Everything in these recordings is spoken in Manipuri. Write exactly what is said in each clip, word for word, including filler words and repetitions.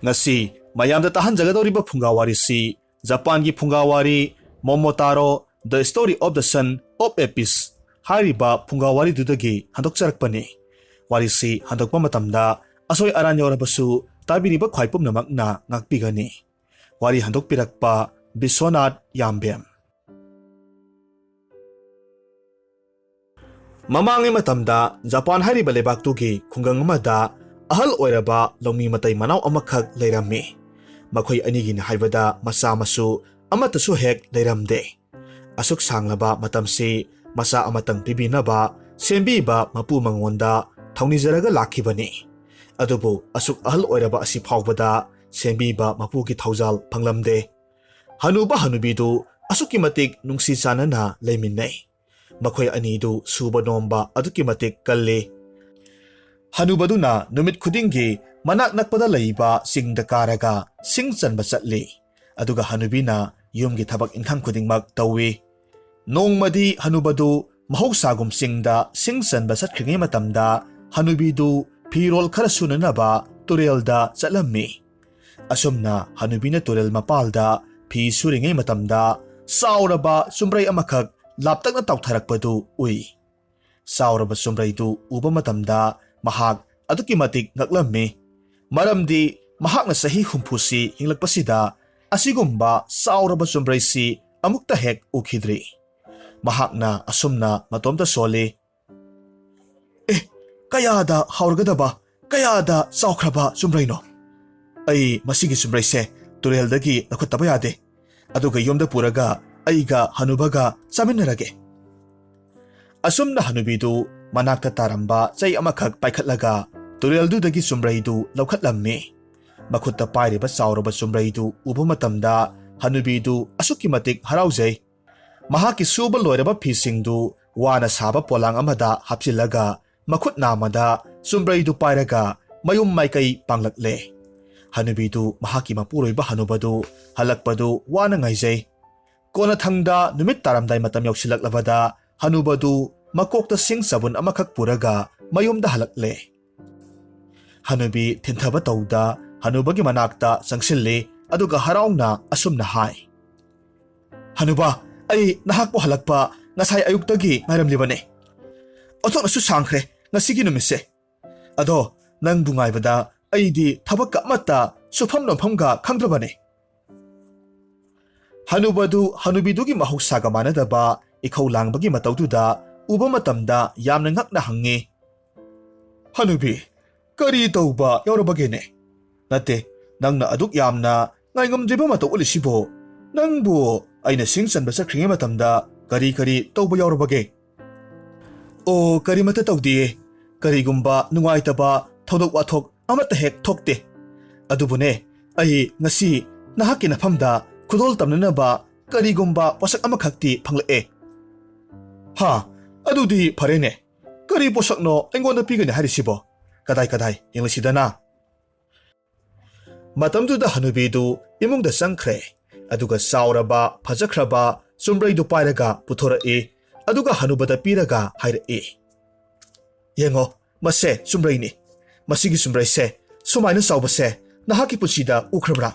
ꯉꯁꯤ ꯃꯌꯥꯝꯗ ꯇꯥꯍꯟꯖꯒꯗꯧꯔꯤꯕ ꯐꯨꯡꯒꯥ ꯋꯥꯔꯤꯁꯤ ꯖꯄꯥꯟꯒꯤ ꯐꯨꯡꯒꯥ ꯋꯥꯔꯤ Momotaro, The Story of the Son of Apis ꯍꯥꯏꯔꯤꯕ ꯐꯨꯡꯒꯥ ꯋꯥꯔꯤꯗꯨꯗꯒꯤ ꯍꯟꯗꯣꯛꯆꯔꯛꯄꯅꯤ꯫ ꯋꯥꯔꯤꯁꯤ ꯍꯟꯗꯣꯛꯄ ꯃꯇꯝꯗ ꯑꯁꯣꯏ ꯑꯔꯥꯟ ꯌꯥꯎꯔꯕꯁꯨ ꯇꯥꯕꯤꯔꯤꯕ ꯈ꯭ꯋꯥꯏ ꯄꯨꯝꯅꯃꯛꯅ ꯉꯥꯛꯄꯤꯒꯅꯤ꯫ ꯋꯥꯔꯤ ꯍꯟꯗꯣꯛꯄꯤꯔꯛꯄ ꯕꯤꯁ꯭ꯋꯅꯥꯊ ꯌꯥꯝꯕꯦꯝ꯫ ꯃꯃꯥꯡꯉꯩ ꯃꯇꯝꯗ ꯖꯄꯥꯟ ꯍꯥꯏꯔꯤꯕ ꯂꯩꯕꯥꯛꯇꯨꯒꯤ ꯈꯨꯡꯒꯪ ꯑꯃꯗ ꯑꯍꯜ ꯑꯣꯏꯔꯕ ꯂꯧꯃꯤ ꯃꯇꯩ ꯃꯅꯥꯎ ꯑꯃꯈꯛ ꯂꯩꯔꯝꯃꯤ꯫ ꯃꯈꯣꯏ ꯑꯅꯤꯒꯤꯅꯤ ꯍꯥꯏꯕꯗ ꯃꯆꯥ ꯃꯁꯨ ꯑꯃꯠꯇꯁꯨ ꯍꯦꯛ ꯂꯩꯔꯝꯗꯦ꯫ ꯑꯁꯨꯛ ꯁꯥꯡꯂꯕ ꯃꯇꯝꯁꯤ ꯃꯆꯥ ꯑꯃꯇꯪ ꯄꯤꯕꯤꯅꯕ ꯁꯦꯝꯕꯤꯕ ꯃꯄꯨ ꯃꯉꯣꯟꯗ ꯊꯧꯅꯤꯖꯔꯒ ꯂꯥꯛꯈꯤꯕꯅꯤ꯫ ꯑꯗꯨꯕꯨ ꯑꯁꯨꯛ ꯑꯍꯜ ꯑꯣꯏꯔꯕ ꯑꯁꯤ ꯐꯥꯎꯕꯗ ꯁꯦꯝꯕꯤꯕ ꯃꯄꯨꯒꯤ ꯊꯧꯖꯥꯜ ꯐꯪꯂꯝꯗꯦ꯫ ꯍꯅꯨꯕ ꯍꯅꯨꯕꯤꯗꯨ ꯑꯁꯨꯛꯀꯤ ꯃꯇꯤꯛ ꯅꯨꯡꯁꯤ ꯆꯥꯟꯅꯅ ꯂꯩꯃꯤꯟꯅꯩ꯫ ꯃꯈꯣꯏ ꯑꯅꯤꯗꯨ ꯁꯨꯕ ꯅꯣꯝꯕ ꯑꯗꯨꯛꯀꯤ ꯃꯇꯤꯛ ꯀꯜꯂꯤ꯫ ꯍꯅꯨꯕꯗꯨꯅ ꯅꯨꯃꯤꯠ ꯈꯨꯗꯤꯡꯒꯤ ꯃꯅꯥꯛ ꯅꯛꯄꯗ ꯂꯩꯕ ꯆꯤꯡꯗ ꯀꯥꯔꯒ ꯁꯤꯡ ꯆꯟꯕ ꯆꯠꯂꯤ꯫ ꯑꯗꯨꯒ ꯍꯅꯨꯕꯤꯅ ꯌꯨꯝꯒꯤ ꯊꯕꯛ ꯏꯟꯈꯥꯡ ꯈꯨꯗꯤꯡꯃꯛ ꯇꯧꯏ꯫ ꯅꯣꯡꯃꯗꯤ ꯍꯅꯨꯕꯗꯨ ꯃꯍꯧꯁꯥꯒꯨꯝ ꯆꯤꯡꯗ ꯁꯤꯡ ꯆꯟꯕ ꯆꯠꯈ꯭ꯔꯤꯉꯩ ꯃꯇꯝꯗ ꯍꯅꯨꯕꯤꯗꯨ ꯐꯤꯔꯣꯜ ꯈꯔ ꯁꯨꯅꯅꯕ ꯇꯨꯔꯦꯜꯗ ꯆꯠꯂꯝꯃꯤ꯫ ꯑꯁꯨꯝꯅ ꯍꯅꯨꯕꯤꯅ ꯇꯨꯔꯦꯜ ꯃꯄꯥꯜꯗ ꯐꯤ ꯁꯨꯔꯤꯉꯩ ꯃꯇꯝꯗ ꯆꯥꯎꯔꯕ ꯆꯨꯝꯕ꯭ꯔꯩ ꯑꯃꯈꯛ ꯂꯥꯞꯇꯛꯅ ꯇꯥꯎꯊꯔꯛꯄꯗꯨ ꯎꯏ꯫ ꯆꯥꯎꯔꯕ ꯆꯨꯝꯕ꯭ꯔꯩꯗꯨ ꯎꯕ ꯃꯇꯝꯗ ꯃꯍꯥꯛ ꯑꯗꯨꯛꯀꯤ ꯃꯇꯤꯛ ꯉꯛꯂꯝꯃꯤ꯫ ꯃꯔꯝꯗꯤ ꯃꯍꯥꯛꯅ ꯆꯍꯤ ꯍꯨꯝꯐꯨꯁꯤ ꯍꯤꯡꯂꯛꯄꯁꯤꯗ ꯑꯁꯤꯒꯨꯝꯕ ꯆꯥꯎꯔꯕ ꯆꯨꯝꯕ꯭ꯔꯩꯁꯤ ꯑꯃꯨꯛꯇ ꯍꯦꯛ ꯎꯈꯤꯗ꯭ꯔꯤ꯫ ꯃꯍꯥꯛꯅ ꯑꯁꯨꯝꯅ ꯃꯇꯣꯝꯇ ꯁꯣꯜꯂꯤ, "ꯑꯦ, ꯀꯌꯥꯗ ꯍꯥꯎꯔꯒꯗꯕ, ꯀꯌꯥꯗ ꯆꯥꯎꯈ꯭ꯔꯕ ꯆꯨꯝꯕ꯭ꯔꯩꯅꯣ! ꯑꯩ ꯃꯁꯤꯒꯤ ꯆꯨꯝꯕ꯭ꯔꯩꯁꯦ ꯇꯨꯔꯦꯜꯗꯒꯤ ꯂꯧꯈꯠꯇꯕ ꯌꯥꯗꯦ꯫ ꯑꯗꯨꯒ ꯌꯨꯝꯗ ꯄꯨꯔꯒ ꯑꯩꯒ ꯍꯅꯨꯕꯒ ꯆꯥꯃꯤꯟꯅꯔꯒꯦ꯫" ꯑꯁꯨꯝꯅ ꯍꯅꯨꯕꯤꯗꯨ ꯃꯅꯥꯛꯇ ꯇꯥꯔꯝꯕ ꯆꯩ ꯑꯃꯈꯛ ꯄꯥꯏꯈꯠꯂꯒ ꯇꯨꯔꯦꯜꯗꯨꯗꯒꯤ ꯆꯨꯝꯕ꯭ꯔꯩꯗꯨ ꯂꯧꯈꯠꯂꯝꯃꯤ꯫ ꯃꯈꯨꯠꯇ ꯄꯥꯏꯔꯤꯕ ꯆꯥꯎꯔꯕ ꯆꯨꯝꯕ꯭ꯔꯩꯗꯨ ꯎꯕ ꯃꯇꯝꯗ ꯍꯅꯨꯕꯤꯗꯨ ꯑꯁꯨꯛꯀꯤ ꯃꯇꯤꯛ ꯍꯔꯥꯎꯖꯩ꯫ ꯃꯍꯥꯛꯀꯤ ꯁꯨꯕ ꯂꯣꯏꯔꯕ ꯐꯤꯁꯤꯡꯗꯨ ꯋꯥꯅ ꯁꯥꯕ ꯄꯣꯂꯥꯡ ꯑꯃꯗ ꯍꯥꯞꯆꯤꯜꯂꯒ ꯃꯈꯨꯠ ꯅꯥꯝꯃꯗ ꯆꯨꯝꯕ꯭ꯔꯩꯗꯨ ꯄꯥꯏꯔꯒ ꯃꯌꯨꯝ ꯃꯥꯏꯀꯩ ꯄꯥꯡꯂꯛꯂꯦ꯫ ꯍꯅꯨꯕꯤꯗꯨ ꯃꯍꯥꯛꯀꯤ ꯃꯄꯨꯔꯣꯏꯕ ꯍꯅꯨꯕꯗꯨ ꯍꯜꯂꯛꯄꯗꯨ ꯋꯥꯅ ꯉꯥꯏꯖꯩ꯫ ꯀꯣꯟꯅꯊꯪꯗ ꯅꯨꯃꯤꯠ ꯇꯥꯔꯝꯗꯥꯏ ꯃꯇꯝ ꯌꯧꯁꯤꯜꯂꯛꯂꯕꯗ ꯍꯅꯨꯕꯗꯨ ꯃꯀꯣꯛꯇ ꯁꯤꯡ ꯆꯕꯨꯟ ꯑꯃꯈꯛ ꯄꯨꯔꯒ ꯃꯌꯨꯝꯗ ꯍꯜꯂꯛꯂꯦ꯫ ꯍꯅꯨꯕꯤ ꯊꯤꯟꯊꯕ ꯇꯧꯗ ꯍꯅꯨꯕꯒꯤ ꯃꯅꯥꯛꯇ ꯆꯪꯁꯤꯜꯂꯤ, ꯑꯗꯨꯒ ꯍꯔꯥꯎꯅ ꯑꯁꯨꯝꯅ ꯍꯥꯏ, "ꯍꯅꯨꯕ, ꯑꯩ ꯅꯍꯥꯛꯄꯨ ꯍꯜꯂꯛꯄ ꯉꯁꯥꯏ ꯑꯌꯨꯛꯇꯒꯤ ꯉꯥꯏꯔꯝꯂꯤꯕꯅꯤ꯫ ꯑꯣꯟꯊꯣꯛꯅꯁꯨ ꯁꯥꯡꯈ꯭ꯔꯦ ꯉꯁꯤꯒꯤ ꯅꯨꯃꯤꯠꯁꯦ꯫ ꯑꯗꯣ ꯅꯪꯕꯨ ꯉꯥꯏꯕꯗ ꯑꯩꯗꯤ ꯊꯕꯛꯀ ꯑꯃꯠꯇ ꯁꯨꯐꯝ ꯅꯣꯝꯐꯝꯒ ꯈꯪꯗ꯭ꯔꯕꯅꯤ꯫" ꯍꯅꯨꯕꯗꯨ ꯍꯅꯨꯕꯤꯗꯨꯒꯤ ꯃꯍꯧꯁꯥꯒ ꯃꯥꯟꯅꯗꯕ ꯏꯈꯧ ꯂꯥꯡꯕꯒꯤ ꯃꯇꯧꯗꯨꯗ ꯎꯕ ꯃꯇꯝꯗ ꯌꯥꯝꯅ ꯉꯛꯅ ꯍꯪꯉꯤ, "ꯍꯅꯨꯕꯤ, ꯀꯔꯤ ꯇꯧꯕ ꯌꯥꯎꯔꯕꯒꯦꯅꯦ? ꯅꯠꯇꯦ, ꯅꯪꯅ ꯑꯗꯨꯛ ꯌꯥꯝꯅ ꯉꯥꯏꯉꯝꯗ꯭ꯔꯤꯕ ꯃꯇꯧ ꯎꯠꯂꯤꯁꯤꯕꯨ? ꯅꯪꯕꯨ ꯑꯩꯅ ꯁꯤꯡ ꯆꯟꯕ ꯆꯠꯈ꯭ꯔꯤꯉꯩ ꯃꯇꯝꯗ ꯀꯔꯤ ꯀꯔꯤ ꯇꯧꯕ ꯌꯥꯎꯔꯕꯒꯦ?" "ꯑꯣ, ꯀꯔꯤꯃꯠꯇ ꯇꯧꯗꯤꯌꯦ꯫ ꯀꯔꯤꯒꯨꯝꯕ ꯅꯨꯡꯉꯥꯏꯇꯕ ꯊꯧꯗꯣꯛ ꯋꯥꯊꯣꯛ ꯑꯃꯠꯇ ꯍꯦꯛ ꯊꯣꯛꯇꯦ꯫ ꯑꯗꯨꯕꯨꯅꯦ, ꯑꯩ ꯉꯁꯤ ꯅꯍꯥꯛꯀꯤ ꯅꯐꯝꯗ ꯈꯨꯗꯣꯜ ꯇꯝꯅꯅꯕ ꯀꯔꯤꯒꯨꯝꯕ ꯄꯣꯠꯁꯛ ꯑꯃꯈꯛꯇꯤ ꯐꯪꯂꯛꯑꯦ꯫" "ꯍꯥ, ꯑꯗꯨꯗꯤ ꯐꯔꯦꯅꯦ꯫ ꯀꯔꯤ ꯄꯣꯠꯁꯛꯅꯣ ꯑꯩꯉꯣꯟꯗ ꯄꯤꯒꯅꯤ ꯍꯥꯏꯔꯤꯁꯤꯕꯣ? ꯀꯗꯥꯏ, ꯀꯗꯥꯏ, ꯌꯦꯡꯂꯁꯤꯗꯅ꯫" ꯃꯇꯝꯗꯨꯗ ꯍꯅꯨꯕꯤꯗꯨ ꯏꯃꯨꯡꯗ ꯆꯪꯈ꯭ꯔꯦ, ꯑꯗꯨꯒ ꯆꯥꯎꯔꯕ, ꯐꯖꯈ꯭ꯔꯕ ꯆꯨꯝꯕ꯭ꯔꯩꯗꯨ ꯄꯥꯏꯔꯒ ꯄꯨꯊꯣꯔꯛꯏ, ꯑꯗꯨꯒ ꯍꯅꯨꯕꯗ ꯄꯤꯔꯒ ꯍꯥꯏꯔꯛꯏ, "ꯌꯦꯡꯉꯣ, ꯃꯁꯦ ꯆꯨꯝꯕ꯭ꯔꯩꯅꯤ꯫ ꯃꯁꯤꯒꯤ ꯆꯨꯝꯕ꯭ꯔꯩꯁꯦ ꯁꯨꯃꯥꯏꯅ ꯆꯥꯎꯕꯁꯦ ꯅꯍꯥꯛꯀꯤ ꯄꯨꯟꯁꯤꯗ ꯎꯈ꯭ꯔꯕ꯭ꯔꯥ?"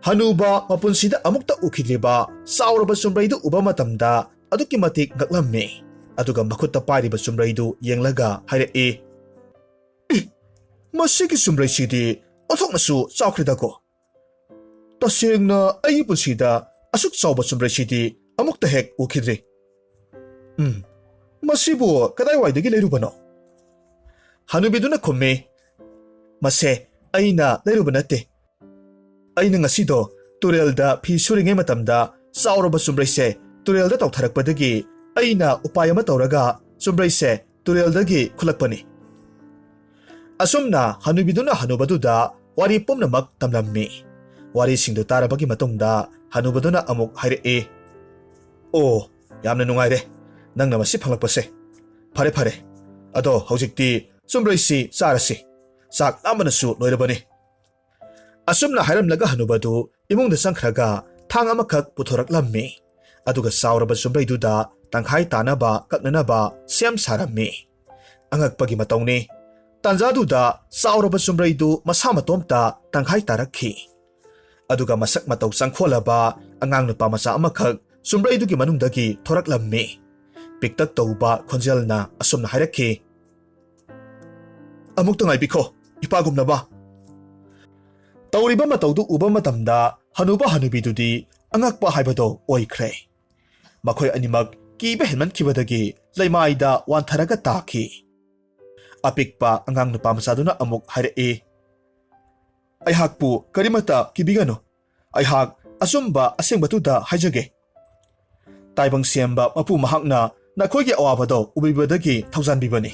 ꯍꯅꯨꯕ ꯃꯄꯨꯟꯁꯤꯗ ꯑꯃꯨꯛꯇ ꯎꯈꯤꯗ꯭ꯔꯤꯕ ꯆꯥꯎꯔꯕ ꯆꯨꯝꯕ꯭ꯔꯩꯗꯨ ꯎꯕ ꯃꯇꯝꯗ ꯑꯗꯨꯛꯀꯤ ꯃꯇꯤꯛ ꯉꯛꯂꯝꯃꯤ꯫ ꯑꯗꯨꯒ ꯃꯈꯨꯠꯇ ꯄꯥꯏꯔꯤꯕ ꯆꯨꯝꯕ꯭ꯔꯩꯗꯨ ꯌꯦꯡꯂꯒ ꯍꯥꯏꯔꯛꯏ, "ꯑꯦ, ꯃꯁꯤꯒꯤ ꯆꯨꯝꯕ꯭ꯔꯩꯁꯤꯗꯤ ꯑꯣꯟꯊꯣꯛꯅꯁꯨ ꯆꯥꯎꯈ꯭ꯔꯦꯗꯀꯣ! ꯇꯁꯦꯡꯅ ꯑꯩꯒꯤ ꯄꯨꯟꯁꯤꯗ ꯑꯁꯨꯛ ꯆꯥꯎꯕ ꯆꯨꯝꯕ꯭ꯔꯩꯁꯤꯗꯤ ꯑꯃꯨꯛꯇ ꯍꯦꯛ ꯎꯈꯤꯗ꯭ꯔꯤ꯫ ꯎꯝ, ꯃꯁꯤꯕꯨ ꯀꯗꯥꯏꯋꯥꯏꯗꯒꯤ ꯂꯩꯔꯨꯕꯅꯣ?" ꯍꯅꯨꯕꯤꯗꯨꯅ ꯈꯨꯝꯃꯤ, "ꯃꯁꯦ ꯑꯩꯅ ꯂꯩꯔꯨꯕ ꯅꯠꯇꯦ꯫ ꯑꯩꯅ ꯉꯁꯤꯗꯣ ꯇꯨꯔꯦꯜꯗ ꯐꯤ ꯁꯨꯔꯤꯉꯩ ꯃꯇꯝꯗ ꯆꯥꯎꯔꯕ ꯆꯨꯝꯕ꯭ꯔꯩꯁꯦ ꯇꯨꯔꯦꯜꯗ ꯇꯥꯎꯊꯔꯛꯄꯗꯒꯤ ꯑꯩꯅ ꯎꯄꯥꯏ ꯑꯃ ꯇꯧꯔꯒ ꯆꯨꯝꯕ꯭ꯔꯩꯁꯦ ꯇꯨꯔꯦꯜꯗꯒꯤ ꯈꯨꯠꯂꯛꯄꯅꯤ꯫" ꯑꯁꯨꯝꯅ ꯍꯅꯨꯕꯤꯗꯨꯅ ꯍꯅꯨꯕꯗꯨꯗ ꯋꯥꯔꯤ ꯄꯨꯝꯅꯃꯛ ꯇꯝꯂꯝꯃꯤ꯫ ꯋꯥꯔꯤꯁꯤꯡꯗꯨ ꯇꯥꯔꯕꯒꯤ ꯃꯇꯨꯡꯗ ꯍꯅꯨꯕꯗꯨꯅ ꯑꯃꯨꯛ ꯍꯥꯏꯔꯛꯏ, "ꯑꯣ, ꯌꯥꯝꯅ ꯅꯨꯡꯉꯥꯏꯔꯦ ꯅꯪꯅ ꯃꯁꯤ ꯐꯪꯂꯛꯄꯁꯦ꯫ ꯐꯔꯦ, ꯐꯔꯦ꯫ ꯑꯗꯣ ꯍꯧꯖꯤꯛꯇꯤ ꯆꯨꯝꯕ꯭ꯔꯩꯁꯤ ꯆꯥꯔꯁꯤ꯫ ꯆꯥꯛ ꯂꯥꯝꯕꯅꯁꯨ ꯂꯣꯏꯔꯕꯅꯤ꯫" ꯑꯁꯨꯝꯅ ꯍꯥꯏꯔꯝꯂꯒ ꯍꯅꯨꯕꯗꯨ ꯏꯃꯨꯡꯗ ꯆꯪꯈ꯭ꯔꯒ ꯊꯥꯡ ꯑꯃꯈꯛ ꯄꯨꯊꯣꯔꯛꯂꯝꯃꯤ꯫ ꯑꯗꯨꯒ ꯆꯥꯎꯔꯕ ꯆꯨꯝꯕ꯭ꯔꯩꯗꯨꯗ ꯇꯪꯈꯥꯏ ꯇꯥꯅꯕ ꯀꯛꯅꯅꯕ ꯁꯦꯝ ꯁꯥꯔꯝꯃꯤ꯫ ꯑꯉꯛꯄꯒꯤ ꯃꯇꯧꯅꯤ꯫ ꯇꯥꯟꯖꯥꯗꯨꯗ ꯆꯥꯎꯔꯕ ꯆꯨꯝꯕ꯭ꯔꯩꯗꯨ ꯃꯁꯥ ꯃꯇꯣꯝꯇ ꯇꯪꯈꯥꯏ ꯇꯥꯔꯛꯈꯤ꯫ ꯑꯗꯨꯒ ꯃꯁꯛ ꯃꯇꯧ ꯆꯪꯈꯣꯜꯂꯕ ꯑꯉꯥꯡ ꯅꯨꯄꯥ ꯃꯆꯥ ꯑꯃꯈꯛ ꯆꯨꯝꯕ꯭ꯔꯩꯗꯨꯒꯤ ꯃꯅꯨꯡꯗꯒꯤ ꯊꯣꯔꯛꯂꯝꯃꯤ꯫ ꯄꯤꯛꯇꯛ ꯇꯧꯕ ꯈꯣꯟꯖꯦꯜꯅ ꯑꯁꯨꯝꯅ ꯍꯥꯏꯔꯛꯈꯤ, "ꯑꯃꯨꯛꯇ ꯉꯥꯏꯕꯤꯈꯣ, ꯏꯄꯥꯒꯨꯝꯂꯕ?" ꯇꯧꯔꯤꯕ ꯃꯇꯧꯗꯨ ꯎꯕ ꯃꯇꯝꯗ ꯍꯅꯨꯕ ꯍꯅꯨꯕꯤꯗꯨꯗꯤ ꯑꯉꯛꯄ ꯍꯥꯏꯕꯗꯣ ꯑꯣꯏꯈ꯭ꯔꯦ꯫ ꯃꯈꯣꯏ ꯑꯅꯤꯃꯛ ꯀꯤꯕ ꯍꯦꯟꯃꯟꯈꯤꯕꯗꯒꯤ ꯂꯩꯃꯥꯏꯗ ꯋꯥꯟꯊꯔꯒ ꯇꯥꯈꯤ꯫ ꯑꯄꯤꯛꯄ ꯑꯉꯥꯡ ꯅꯨꯄꯥ ꯃꯆꯥꯗꯨꯅ ꯑꯃꯨꯛ ꯍꯥꯏꯔꯛꯏ, "ꯑꯩꯍꯥꯛꯄꯨ ꯀꯔꯤꯃꯠꯇ ꯀꯤꯕꯤꯒꯅꯨ꯫ ꯑꯩꯍꯥꯛ ꯑꯆꯨꯝꯕ ꯑꯁꯦꯡꯕꯗꯨꯗ ꯍꯥꯏꯖꯒꯦ꯫ ꯇꯥꯏꯕꯪ ꯁꯦꯝꯕ ꯃꯄꯨ ꯃꯍꯥꯛꯅ ꯅꯈꯣꯏꯒꯤ ꯑꯋꯥꯕꯗꯣ ꯎꯕꯤꯕꯗꯒꯤ ꯊꯧꯖꯥꯟꯕꯤꯕꯅꯤ꯫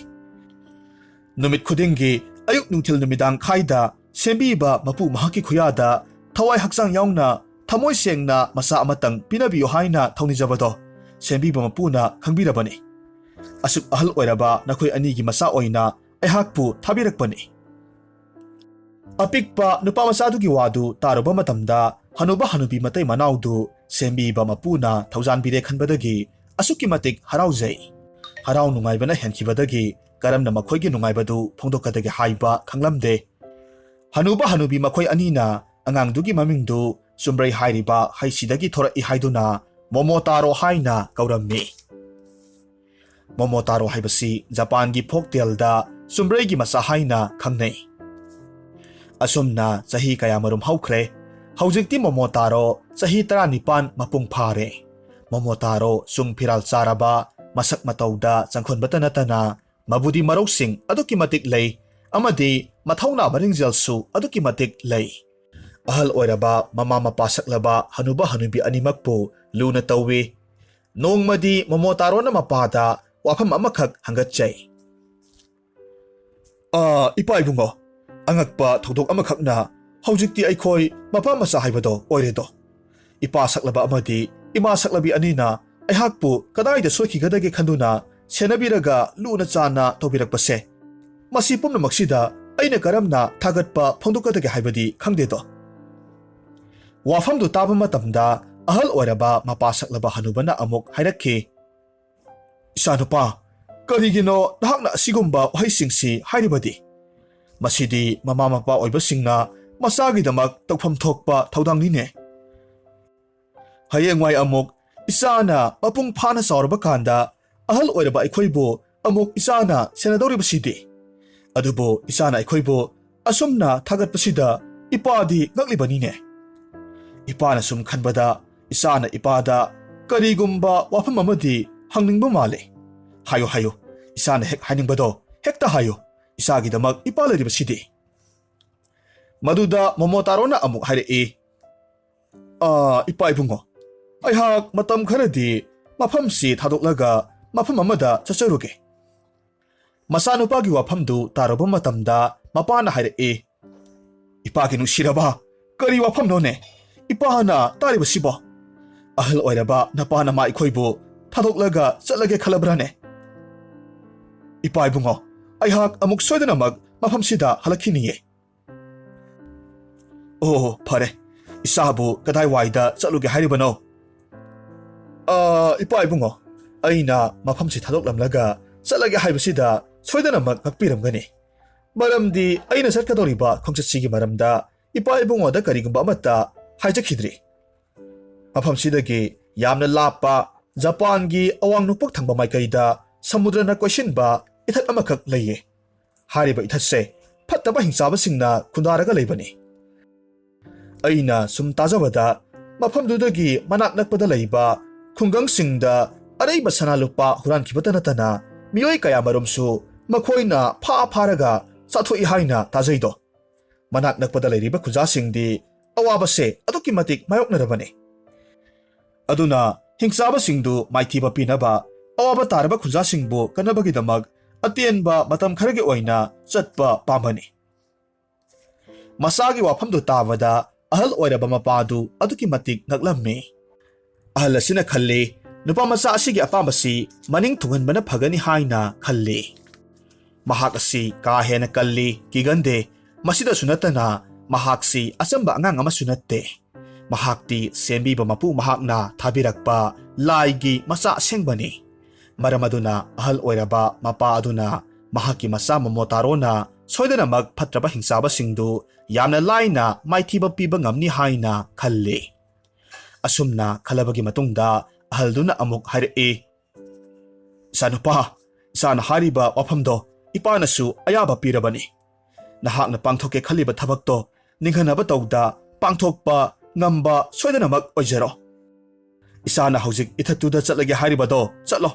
ꯅꯨꯃꯤꯠ ꯈꯨꯗꯤꯡꯒꯤ ꯑꯌꯨꯛ ꯅꯨꯡꯊꯤꯜ ꯅꯨꯃꯤꯗꯥꯡ ꯈꯥꯏꯗ ꯁꯦꯝꯕꯤꯕ ꯃꯄꯨ ꯃꯍꯥꯛꯀꯤ ꯈꯨꯌꯥꯗ ꯊꯋꯥꯏ ꯍꯛꯆꯥꯡ ꯌꯥꯎꯅ ꯊꯃꯣꯏ ꯁꯦꯡꯅ ꯃꯆꯥ ꯑꯃꯇꯪ ꯄꯤꯅꯕꯤꯌꯨ ꯍꯥꯏꯅ ꯊꯧꯅꯤꯖꯕꯗꯣ ꯁꯦꯝꯕꯤꯕ ꯃꯄꯨꯅ ꯈꯪꯕꯤꯔꯕꯅꯤ꯫ ꯑꯁꯨꯛ ꯑꯍꯜ ꯑꯣꯏꯔꯕ ꯅꯈꯣꯏ ꯑꯅꯤꯒꯤ ꯃꯆꯥ ꯑꯣꯏꯅ ꯑꯩꯍꯥꯛꯄꯨ ꯊꯥꯕꯤꯔꯛꯄꯅꯤ꯫" ꯑꯄꯤꯛꯄ ꯅꯨꯄꯥ ꯃꯆꯥꯗꯨꯒꯤ ꯋꯥꯗꯨ ꯇꯥꯔꯨꯕ ꯃꯇꯝꯗ ꯍꯅꯨꯕ ꯍꯅꯨꯕꯤ ꯃꯇꯩ ꯃꯅꯥꯎꯗꯨ ꯁꯦꯝꯕꯤꯕ ꯃꯄꯨꯅ ꯊꯧꯖꯥꯟꯕꯤꯔꯦ ꯈꯟꯕꯗꯒꯤ ꯑꯁꯨꯛꯀꯤ ꯃꯇꯤꯛ ꯍꯔꯥꯎꯖꯩ꯫ ꯍꯔꯥꯎ ꯅꯨꯡꯉꯥꯏꯕꯅ ꯍꯦꯟꯈꯤꯕꯗꯒꯤ ꯀꯔꯝꯅ ꯃꯈꯣꯏꯒꯤ ꯅꯨꯡꯉꯥꯏꯕꯗꯨ ꯐꯣꯡꯗꯣꯛꯀꯗꯒꯦ ꯍꯥꯏꯕ ꯈꯪꯂꯝꯗꯦ꯫ ꯍꯅꯨꯕ ꯍꯅꯨꯕꯤ ꯃꯈꯣꯏ ꯑꯅꯤꯅ ꯑꯉꯥꯡꯗꯨꯒꯤ ꯃꯃꯤꯡꯗꯨ ꯆꯨꯝꯕ꯭ꯔꯩ ꯍꯥꯏꯔꯤꯕ ꯍꯩꯁꯤꯗꯒꯤ ꯊꯣꯔꯛꯏ ꯍꯥꯏꯗꯨꯅ ꯃꯣꯃꯣꯇꯥꯔꯣ ꯍꯥꯏꯅ ꯀꯧꯔꯝꯃꯤ꯫ ꯃꯣꯃꯣꯇꯥꯔꯣ ꯍꯥꯏꯕꯁꯤ ꯖꯄꯥꯟꯒꯤ ꯐꯣꯛꯇꯦꯜꯗ ꯆꯨꯝꯕ꯭ꯔꯩꯒꯤ ꯃꯆꯥ ꯍꯥꯏꯅ ꯈꯪꯅꯩ꯫ ꯑꯁꯨꯝꯅ ꯆꯍꯤ ꯀꯌꯥꯃꯔꯨꯝ ꯍꯧꯈ꯭ꯔꯦ꯫ ꯍꯧꯖꯤꯛꯇꯤ ꯃꯣꯃꯣꯇꯥꯔꯣ ꯆꯍꯤ ꯇꯔꯥꯅꯤꯄꯥꯟ ꯃꯄꯨꯡ ꯐꯥꯔꯦ꯫ ꯃꯣꯃꯣꯇꯥꯔꯣ ꯆꯨꯡ ꯐꯤꯔꯥꯜ ꯆꯥꯔꯕ, ꯃꯁꯛ ꯃꯇꯧꯗ ꯆꯪꯈꯣꯟꯕꯇ ꯅꯠꯇꯅ ꯃꯕꯨꯗꯤ ꯃꯔꯧꯁꯤꯡ ꯑꯗꯨꯛꯀꯤ ꯃꯇꯤꯛ ꯂꯩ ꯑꯃꯗꯤ ꯃꯊꯧꯅꯥ ꯃꯔꯤꯡꯖꯦꯜꯁꯨ ꯑꯗꯨꯛꯀꯤ ꯃꯇꯤꯛ ꯂꯩ꯫ ꯑꯍꯜ ꯑꯣꯏꯔꯕ ꯃꯃꯥ ꯃꯄꯥ ꯁꯛꯂꯕ ꯍꯅꯨꯕ ꯍꯅꯨꯕꯤ ꯑꯅꯤꯃꯛꯄꯨ ꯂꯨꯅ ꯇꯧꯏ꯫ ꯅꯣꯡꯃꯗꯤ ꯃꯣꯃꯣꯇꯥꯔꯣꯅ ꯃꯄꯥꯗ ꯋꯥꯐꯝ ꯑꯃꯈꯛ ꯍꯪꯒꯠꯆꯩ꯫ "ꯑꯥ, ꯏꯄꯥ ꯏꯕꯨꯡꯉꯣ, ꯑꯉꯛꯄ ꯊꯧꯗꯣꯛ ꯑꯃꯈꯛꯅ ꯍꯧꯖꯤꯛꯇꯤ ꯑꯩꯈꯣꯏ ꯃꯄꯥ ꯃꯆꯥ ꯍꯥꯏꯕꯗꯣ ꯑꯣꯏꯔꯦꯗꯣ꯫ ꯏꯄꯥ ꯁꯛꯂꯕ ꯑꯃꯗꯤ ꯏꯃꯥ ꯁꯛꯂꯕꯤ ꯑꯅꯤꯅ ꯑꯩꯍꯥꯛꯄꯨ ꯀꯗꯥꯏꯗ ꯁꯣꯏꯈꯤꯒꯗꯒꯦ ꯈꯟꯗꯨꯅ ꯁꯦꯟꯅꯕꯤꯔꯒ ꯂꯨꯅ ꯆꯥꯟꯅ ꯇꯧꯕꯤꯔꯛꯄꯁꯦ꯫ ꯃꯁꯤ ꯄꯨꯝꯅꯃꯛꯁꯤꯗ ꯑꯩꯅ ꯀꯔꯝꯅ ꯊꯥꯒꯠꯄ ꯐꯣꯡꯗꯣꯛꯀꯗꯒꯦ ꯍꯥꯏꯕꯗꯤ ꯈꯪꯗꯦꯗꯣ꯫" ꯋꯥꯐꯝꯗꯨ ꯇꯥꯕ ꯃꯇꯝꯗ ꯑꯍꯜ ꯑꯣꯏꯔꯕ ꯃꯄꯥ ꯁꯛꯂꯕ ꯍꯅꯨꯕꯅ ꯑꯃꯨꯛ ꯍꯥꯏꯔꯛꯈꯤ, "ꯏꯆꯥꯅꯨꯄꯥ, "ꯀꯔꯤꯒꯤꯅꯣ ꯅꯍꯥꯛꯅ ꯑꯁꯤꯒꯨꯝꯕ ꯋꯥꯍꯩꯁꯤꯡꯁꯤ ꯍꯥꯏꯔꯤꯕꯗꯤ? ꯃꯁꯤꯗꯤ ꯃꯃꯥ ꯃꯄꯥ ꯑꯣꯏꯕꯁꯤꯡꯅ ꯃꯆꯥꯒꯤꯗꯃꯛ ꯇꯧꯐꯝ ꯊꯣꯛꯄ ꯊꯧꯗꯥꯡꯅꯤꯅꯦ꯫ ꯍꯌꯦꯡꯋꯥꯏ ꯑꯃꯨꯛ ꯏꯆꯥꯅ ꯃꯄꯨꯡ ꯐꯥꯅ ꯆꯥꯎꯔꯕ ꯀꯥꯟꯗ ꯑꯍꯜ ꯑꯣꯏꯔꯕ ꯑꯩꯈꯣꯏꯕꯨ ꯑꯃꯨꯛ ꯏꯆꯥꯅ ꯁꯦꯟꯅꯗꯧꯔꯤꯕꯁꯤꯗꯤ? ꯑꯗꯨꯕꯨ ꯏꯆꯥꯅ ꯑꯩꯈꯣꯏꯕꯨ ꯑꯁꯨꯝꯅ ꯊꯥꯒꯠꯄꯁꯤꯗ ꯏꯄꯥꯗꯤ ꯉꯛꯂꯤꯕꯅꯤꯅꯦ꯫" ꯏꯄꯥꯅ ꯁꯨꯝ ꯈꯟꯕꯗ ꯏꯆꯥꯅ ꯏꯄꯥꯗ ꯀꯔꯤꯒꯨꯝꯕ ꯋꯥꯐꯝ ꯑꯃꯗꯤ ꯍꯪꯅꯤꯡꯕ ꯃꯥꯜꯂꯦ꯫ "ꯍꯥꯏꯌꯨ, ꯍꯥꯏꯌꯨ, ꯏꯆꯥꯅ ꯍꯦꯛ ꯍꯥꯏꯅꯤꯡꯕꯗꯣ ꯍꯦꯛꯇ ꯍꯥꯏꯌꯨ꯫ ꯏꯆꯥꯒꯤꯗꯃꯛ ꯏꯄꯥ ꯂꯩꯔꯤꯕꯁꯤꯗꯤ꯫" ꯃꯗꯨꯗ ꯃꯣꯃꯣꯇꯥꯔꯣꯅ ꯑꯃꯨꯛ ꯍꯥꯏꯔꯛꯏ, "ꯑ, ꯏꯄꯥ ꯏꯕꯨꯡꯉꯣ, ꯑꯩꯍꯥꯛ ꯃꯇꯝ ꯈꯔꯗꯤ ꯃꯐꯝꯁꯤ ꯊꯥꯗꯣꯛꯂꯒ ꯃꯐꯝ ꯑꯃꯗ ꯆꯠꯆꯔꯨꯒꯦ꯫" ꯃꯆꯥꯅꯨꯄꯥꯒꯤ ꯋꯥꯐꯝꯗꯨ ꯇꯥꯔꯨꯕ ꯃꯇꯝꯗ ꯃꯄꯥꯅ ꯍꯥꯏꯔꯛꯏ, "ꯏꯄꯥꯒꯤ ꯅꯨꯡꯁꯤꯔꯕ, ꯀꯔꯤ ꯋꯥꯐꯝꯅꯣꯅꯦ ꯏꯄꯥꯅ ꯇꯥꯔꯤꯕꯁꯤꯕꯣ? ꯑꯍꯜ ꯑꯣꯏꯔꯕ ꯅꯄꯥ ꯅꯃꯥ ꯑꯩꯈꯣꯏꯕꯨ ꯊꯥꯗꯣꯛꯂꯒ ꯆꯠꯂꯒꯦ ꯈꯜꯂꯕ꯭ꯔꯥꯅꯦ?" "ꯏꯄꯥ ꯏꯕꯨꯡꯉꯣ, ꯑꯩꯍꯥꯛ ꯑꯃꯨꯛ ꯁꯣꯏꯗꯅꯃꯛ ꯃꯐꯝꯁꯤꯗ ꯍꯜꯂꯛꯈꯤꯅꯤꯌꯦ꯫" "ꯑꯣ, ꯐꯔꯦ꯫ ꯏꯆꯥꯕꯨ ꯀꯗꯥꯏꯋꯥꯏꯗ ꯆꯠꯂꯨꯒꯦ ꯍꯥꯏꯔꯤꯕꯅꯣ?" "ꯑ, ꯏꯄꯥ ꯏꯕꯨꯡꯉꯣ, ꯑꯩꯅ ꯃꯐꯝꯁꯤ ꯊꯥꯗꯣꯛꯂꯝꯂꯒ ꯆꯠꯂꯒꯦ ꯍꯥꯏꯕꯁꯤꯗ ꯁꯣꯏꯗꯅꯃꯛ ꯉꯛꯄꯤꯔꯝꯒꯅꯤ꯫ ꯃꯔꯝꯗꯤ ꯑꯩꯅ ꯆꯠꯀꯗꯧꯔꯤꯕ ꯈꯣꯡꯆꯠꯁꯤꯒꯤ ꯃꯔꯝꯗ ꯏꯄꯥ ꯏꯕꯨꯡꯉꯣꯗ ꯀꯔꯤꯒꯨꯝꯕ ꯑꯃꯠꯇ ꯍꯥꯏꯖꯈꯤꯗ꯭ꯔꯤ꯫ ꯃꯐꯝꯁꯤꯗꯒꯤ ꯌꯥꯝꯅ ꯂꯥꯞꯄ ꯖꯄꯥꯟꯒꯤ ꯑꯋꯥꯡ ꯅꯣꯡꯄꯣꯛ ꯊꯪꯕ ꯃꯥꯏꯀꯩꯗ ꯁꯃꯨꯗ꯭ꯔꯅ ꯀꯣꯏꯁꯤꯟꯕ ꯏꯊꯠ ꯑꯃꯈꯛ ꯂꯩꯌꯦ꯫ ꯍꯥꯏꯔꯤꯕ ꯏꯊꯠꯁꯦ ꯐꯠꯇꯕ ꯍꯤꯡꯆꯥꯕꯁꯤꯡꯅ ꯈꯨꯟꯗꯥꯔꯒ ꯂꯩꯕꯅꯤ꯫ ꯑꯩꯅ ꯁꯨꯝ ꯇꯥꯖꯕꯗ ꯃꯐꯝꯗꯨꯗꯒꯤ ꯃꯅꯥꯛ ꯅꯛꯄꯗ ꯂꯩꯕ ꯈꯨꯡꯒꯪꯁꯤꯡꯗ ꯑꯔꯩꯕ ꯁꯅꯥ ꯂꯨꯄꯥ ꯍꯨꯔꯥꯟꯈꯤꯕꯇ ꯅꯠꯇꯅ ꯃꯤꯑꯣꯏ ꯀꯌꯥꯃꯔꯨꯝꯁꯨ ꯃꯈꯣꯏꯅ ꯐꯥ ꯐꯥꯔꯒ ꯆꯥꯊꯣꯛꯏ ꯍꯥꯏꯅ ꯇꯥꯖꯩꯗꯣ꯫ ꯃꯅꯥꯛ ꯅꯛꯄꯗ ꯂꯩꯔꯤꯕ ꯈꯨꯟꯖꯥꯁꯤꯡꯗꯤ ꯑꯋꯥꯕꯁꯦ ꯑꯗꯨꯛꯀꯤ ꯃꯇꯤꯛ ꯃꯥꯌꯣꯛꯅꯔꯕꯅꯤ꯫ ꯑꯗꯨꯅ ꯍꯤꯡꯆꯥꯕꯁꯤꯡꯗꯨ ꯃꯥꯏꯊꯤꯕ ꯄꯤꯅꯕ, ꯑꯋꯥꯕ ꯇꯥꯔꯕ ꯈꯨꯟꯖꯥꯁꯤꯡꯕꯨ ꯀꯟꯅꯕꯒꯤꯗꯃꯛ ꯑꯇꯦꯟꯕ ꯃꯇꯝ ꯈꯔꯒꯤ ꯑꯣꯏꯅ ꯆꯠꯄ ꯄꯥꯝꯕꯅꯤ꯫" ꯃꯆꯥꯒꯤ ꯋꯥꯐꯝꯗꯨ ꯇꯥꯕꯗ ꯑꯍꯜ ꯑꯣꯏꯔꯕ ꯃꯄꯥꯗꯨ ꯑꯗꯨꯛꯀꯤ ꯃꯇꯤꯛ ꯉꯛꯂꯝꯃꯤ꯫ ꯑꯍꯜ ꯑꯁꯤꯅ ꯈꯜꯂꯤ, ꯅꯨꯄꯥ ꯃꯆꯥ ꯑꯁꯤꯒꯤ ꯑꯄꯥꯝꯕꯁꯤ ꯃꯅꯤꯡ ꯊꯨꯡꯍꯟꯕꯅ ꯐꯒꯅꯤ ꯍꯥꯏꯅ ꯈꯜꯂꯤ꯫ ꯃꯍꯥꯛ ꯑꯁꯤ ꯀꯥ ꯍꯦꯟꯅ ꯀꯜꯂꯤ, ꯀꯤꯒꯟꯗꯦ꯫ ꯃꯁꯤꯗꯁꯨ ꯅꯠꯇꯅ ꯃꯍꯥꯛꯁꯤ ꯑꯆꯝꯕ ꯑꯉꯥꯡ ꯑꯃꯁꯨ ꯅꯠꯇꯦ꯫ ꯃꯍꯥꯛꯇꯤ ꯁꯦꯝꯕꯤꯕ ꯃꯄꯨ ꯃꯍꯥꯛꯅ ꯊꯥꯕꯤꯔꯛꯄ ꯂꯥꯏꯒꯤ ꯃꯆꯥ ꯑꯁꯦꯡꯕꯅꯤ꯫ ꯃꯔꯝ ꯑꯗꯨꯅ ꯑꯍꯜ ꯑꯣꯏꯔꯕ ꯃꯄꯥ ꯑꯗꯨꯅ ꯃꯍꯥꯛꯀꯤ ꯃꯆꯥ ꯃꯣꯃꯣꯇꯥꯔꯣꯅ ꯁꯣꯏꯗꯅꯃꯛ ꯐꯠꯇ꯭ꯔꯕ ꯍꯤꯡꯆꯥꯕꯁꯤꯡꯗꯨ ꯌꯥꯝꯅ ꯂꯥꯏꯅ ꯃꯥꯏꯊꯤꯕ ꯄꯤꯕ ꯉꯝꯅꯤ ꯍꯥꯏꯅ ꯈꯜꯂꯤ꯫ ꯑꯁꯨꯝꯅ ꯈꯜꯂꯕꯒꯤ ꯃꯇꯨꯡꯗ ꯑꯍꯜꯗꯨꯅ ꯑꯃꯨꯛ ꯍꯥꯏꯔꯛꯏ, "ꯏꯆꯥꯅꯨꯄꯥ, ꯏꯆꯥꯅ ꯍꯥꯏꯔꯤꯕ ꯋꯥꯐꯝꯗꯣ ꯏꯄꯥꯅꯁꯨ ꯑꯌꯥꯕ ꯄꯤꯔꯕꯅꯤ꯫ ꯅꯍꯥꯛꯅ ꯄꯥꯡꯊꯣꯛꯀꯦ ꯈꯜꯂꯤꯕ ꯊꯕꯛꯇꯣ ꯅꯤꯡꯍꯟꯅꯕ ꯇꯧꯗ ꯄꯥꯡꯊꯣꯛꯄ ꯉꯝꯕ ꯁꯣꯏꯗꯅꯃꯛ ꯑꯣꯏꯖꯔꯣ꯫ ꯏꯆꯥꯅ ꯍꯧꯖꯤꯛ ꯏꯊꯠꯇꯨꯗ ꯆꯠꯂꯒꯦ ꯍꯥꯏꯔꯤꯕꯗꯣ ꯆꯠꯂꯣ꯫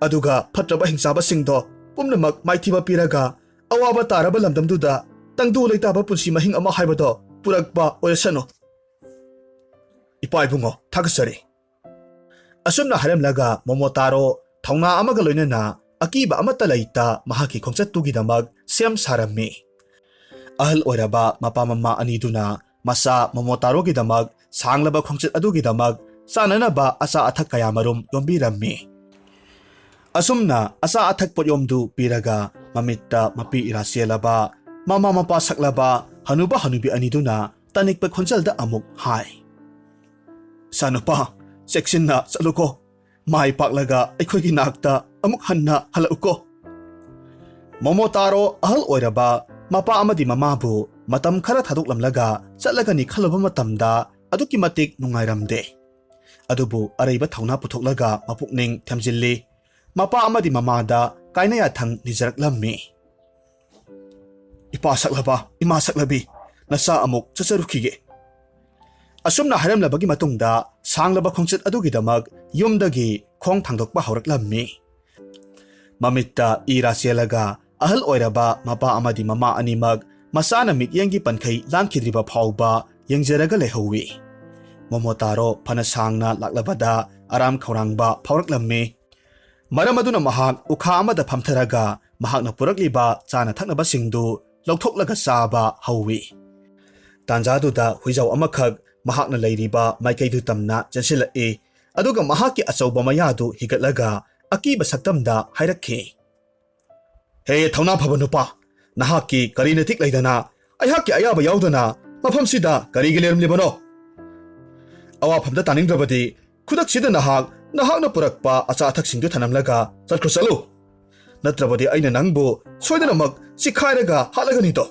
ꯑꯗꯨꯒ ꯐꯠꯇ꯭ꯔꯕ ꯍꯤꯡꯆꯥꯕꯁꯤꯡꯗꯣ ꯄꯨꯝꯅꯃꯛ ꯃꯥꯏꯊꯤꯕ ꯄꯤꯔꯒ ꯑꯋꯥꯕ ꯇꯥꯔꯕ ꯂꯝꯗꯝꯗꯨꯗ ꯇꯪꯗꯨ ꯂꯩꯇꯥꯕ ꯄꯨꯟꯁꯤ ꯃꯍꯤꯡ ꯑꯃ ꯍꯥꯏꯕꯗꯣ ꯄꯨꯔꯛꯄ ꯑꯣꯏꯔꯁꯅꯨ꯫ ꯏꯄꯥ ꯏꯕꯨꯡꯉꯣ, ꯊꯥꯒꯠꯆꯔꯤ꯫" ꯑꯁꯨꯝꯅ ꯍꯥꯏꯔꯝꯂꯒ ꯃꯣꯃꯣꯇꯥꯔꯣ ꯊꯧꯅꯥ ꯑꯃꯒ ꯂꯣꯏꯅꯅ ꯑꯀꯤꯕ ꯑꯃꯠꯇ ꯂꯩꯇ ꯃꯍꯥꯛꯀꯤ ꯈꯣꯡꯆꯠꯇꯨꯒꯤꯗꯃꯛ ꯁꯦꯝ ꯁꯥꯔꯝꯃꯤ꯫ ꯑꯍꯜ ꯑꯣꯏꯔꯕ ꯃꯄꯥ ꯃꯃꯥ ꯑꯅꯤꯗꯨꯅ ꯃꯆꯥ ꯃꯣꯃꯣꯇꯥꯔꯣꯒꯤꯗꯃꯛ ꯁꯥꯡꯂꯕ ꯈꯣꯡꯆꯠ ꯑꯗꯨꯒꯤꯗꯃꯛ ꯆꯥꯅꯅꯕ ꯑꯆꯥ ꯑꯊꯛ ꯀꯌꯥ ꯃꯔꯨꯝ ꯌꯣꯝꯕꯤꯔꯝꯃꯤ꯫ ꯑꯁꯨꯝꯅ ꯑꯆꯥ ꯑꯊꯛ ꯄꯣꯠꯌꯣꯝꯗꯨ ꯄꯤꯔꯒ ꯃꯃꯤꯠꯇ ꯃꯄꯤ ꯏꯔꯥ ꯆꯦꯜꯂꯕ, ꯃꯃꯥ ꯃꯄꯥ ꯁꯛꯂꯕ ꯍꯅꯨꯕ ꯍꯅꯨꯕꯤ ꯑꯅꯤꯗꯨꯅ ꯇꯅꯤꯛꯄ ꯈꯣꯟꯖꯦꯜꯗ ꯑꯃꯨꯛ ꯍꯥꯏ, "ꯏꯆꯥꯅꯨꯄꯥ, ꯆꯦꯛꯁꯤꯟꯅ ꯆꯠꯂꯨꯀꯣ꯫ ꯃꯥꯏ ꯄꯥꯛꯂꯒ ꯑꯩꯈꯣꯏꯒꯤ ꯅꯥꯛꯇ ꯑꯃꯨꯛ ꯍꯟꯅ ꯍꯜꯂꯛꯎꯀꯣ꯫" ꯃꯣꯃꯣꯇꯥꯔꯣ ꯑꯍꯜ ꯑꯣꯏꯔꯕ ꯃꯄꯥ ꯑꯃꯗꯤ ꯃꯃꯥꯕꯨ ꯃꯇꯝ ꯈꯔ ꯊꯥꯗꯣꯛꯂꯝꯂꯒ ꯆꯠꯂꯒꯅꯤ ꯈꯜꯂꯨꯕ ꯃꯇꯝꯗ ꯑꯗꯨꯛꯀꯤ ꯃꯇꯤꯛ ꯅꯨꯡꯉꯥꯏꯔꯝꯗꯦ꯫ ꯑꯗꯨꯕꯨ ꯑꯔꯩꯕ ꯊꯧꯅꯥ ꯄꯨꯊꯣꯛꯂꯒ ꯃꯄꯨꯛꯅꯤꯡ ꯊꯦꯝꯖꯤꯜꯂꯤ꯫ ꯃꯄꯥ ꯑꯃꯗꯤ ꯃꯃꯥꯗ ꯀꯥꯏꯅ ꯌꯥꯊꯪ ꯅꯤꯖꯔꯛꯂꯝꯃꯤ꯫ "ꯏꯄꯥ ꯁꯛꯂꯕ, ꯏꯃꯥ ꯁꯛꯂꯕꯤ, ꯅꯆꯥ ꯑꯃꯨꯛ ꯆꯠꯆꯔꯨꯈꯤꯒꯦ꯫" ꯑꯁꯨꯝꯅ ꯍꯥꯏꯔꯝꯂꯕꯒꯤ ꯃꯇꯨꯡꯗ ꯁꯥꯡꯂꯕ ꯈꯣꯡꯆꯠ ꯑꯗꯨꯒꯤꯗꯃꯛ ꯌꯨꯝꯗꯒꯤ ꯈꯣꯡ ꯊꯥꯡꯗꯣꯛꯄ ꯍꯧꯔꯛꯂꯝꯃꯤ꯫ ꯃꯃꯤꯠꯇ ꯏꯔꯥ ꯆꯦꯜꯂꯒ ꯑꯍꯜ ꯑꯣꯏꯔꯕ ꯃꯄꯥ ꯑꯃꯗꯤ ꯃꯃꯥ ꯑꯅꯤꯃꯛ ꯃꯆꯥꯅ ꯃꯤꯠꯌꯦꯡꯒꯤ ꯄꯟꯈꯩ ꯂꯥꯟꯈꯤꯗ꯭ꯔꯤꯕ ꯐꯥꯎꯕ ꯌꯦꯡꯖꯔꯒ ꯂꯩꯍꯧꯋꯤ꯫ ꯃꯣꯃꯣꯇꯥꯔꯣ ꯐꯅ ꯁꯥꯡꯅ ꯂꯥꯛꯂꯕꯗ ꯑꯔꯥꯝ ꯈꯧꯔꯥꯡꯕ ꯐꯥꯎꯔꯛꯂꯝꯃꯤ꯫ ꯃꯔꯝ ꯑꯗꯨꯅ ꯃꯍꯥꯛ ꯎꯈꯥ ꯑꯃꯗ ꯐꯝꯊꯔꯒ ꯃꯍꯥꯛꯅ ꯄꯨꯔꯛꯂꯤꯕ ꯆꯥꯅ ꯊꯛꯅꯕꯁꯤꯡꯗꯨ ꯂꯧꯊꯣꯛꯂꯒ ꯆꯥꯕ ꯍꯧꯏ꯫ ꯇꯥꯟꯖꯥꯗꯨꯗ ꯍꯨꯏꯖꯥꯎ ꯑꯃꯈꯛ ꯃꯍꯥꯛꯅ ꯂꯩꯔꯤꯕ ꯃꯥꯏꯀꯩꯗꯨ ꯇꯝꯅ ꯆꯦꯟꯁꯤꯜꯂꯛꯏ, ꯑꯗꯨꯒ ꯃꯍꯥꯛꯀꯤ ꯑꯆꯧꯕ ꯃꯌꯥꯗꯨ ꯍꯤꯒꯠꯂꯒ ꯑꯀꯤꯕ ꯁꯛꯇꯝꯗ ꯍꯥꯏꯔꯛꯈꯤ, "ꯍꯦ ꯊꯧꯅꯥ ꯐꯕ ꯅꯨꯄꯥ, ꯅꯍꯥꯛꯀꯤ ꯀꯔꯤ ꯅꯇꯤꯛ ꯂꯩꯗꯅ, ꯑꯩꯍꯥꯛꯀꯤ ꯑꯌꯥꯕ ꯌꯥꯎꯗꯅ ꯃꯐꯝꯁꯤꯗ ꯀꯔꯤꯒꯤ ꯂꯩꯔꯝꯂꯤꯕꯅꯣ? ꯑꯋꯥꯐꯝꯗ ꯇꯥꯅꯤꯡꯗ꯭ꯔꯕꯗꯤ ꯈꯨꯗꯛꯁꯤꯗ ꯅꯍꯥꯛ ꯅꯍꯥꯛꯅ ꯄꯨꯔꯛꯄ ꯑꯆꯥ ꯑꯊꯛꯁꯤꯡꯗꯨ ꯊꯅꯝꯂꯒ ꯆꯠꯈ꯭ꯔꯣ, ꯆꯠꯂꯨ꯫ ꯅꯠꯇ꯭ꯔꯕꯗꯤ ꯑꯩꯅ ꯅꯪꯕꯨ ꯁꯣꯏꯗꯅꯃꯛ ꯆꯤꯈꯥꯏꯔꯒ ꯍꯥꯠꯂꯒꯅꯤꯗꯣ꯫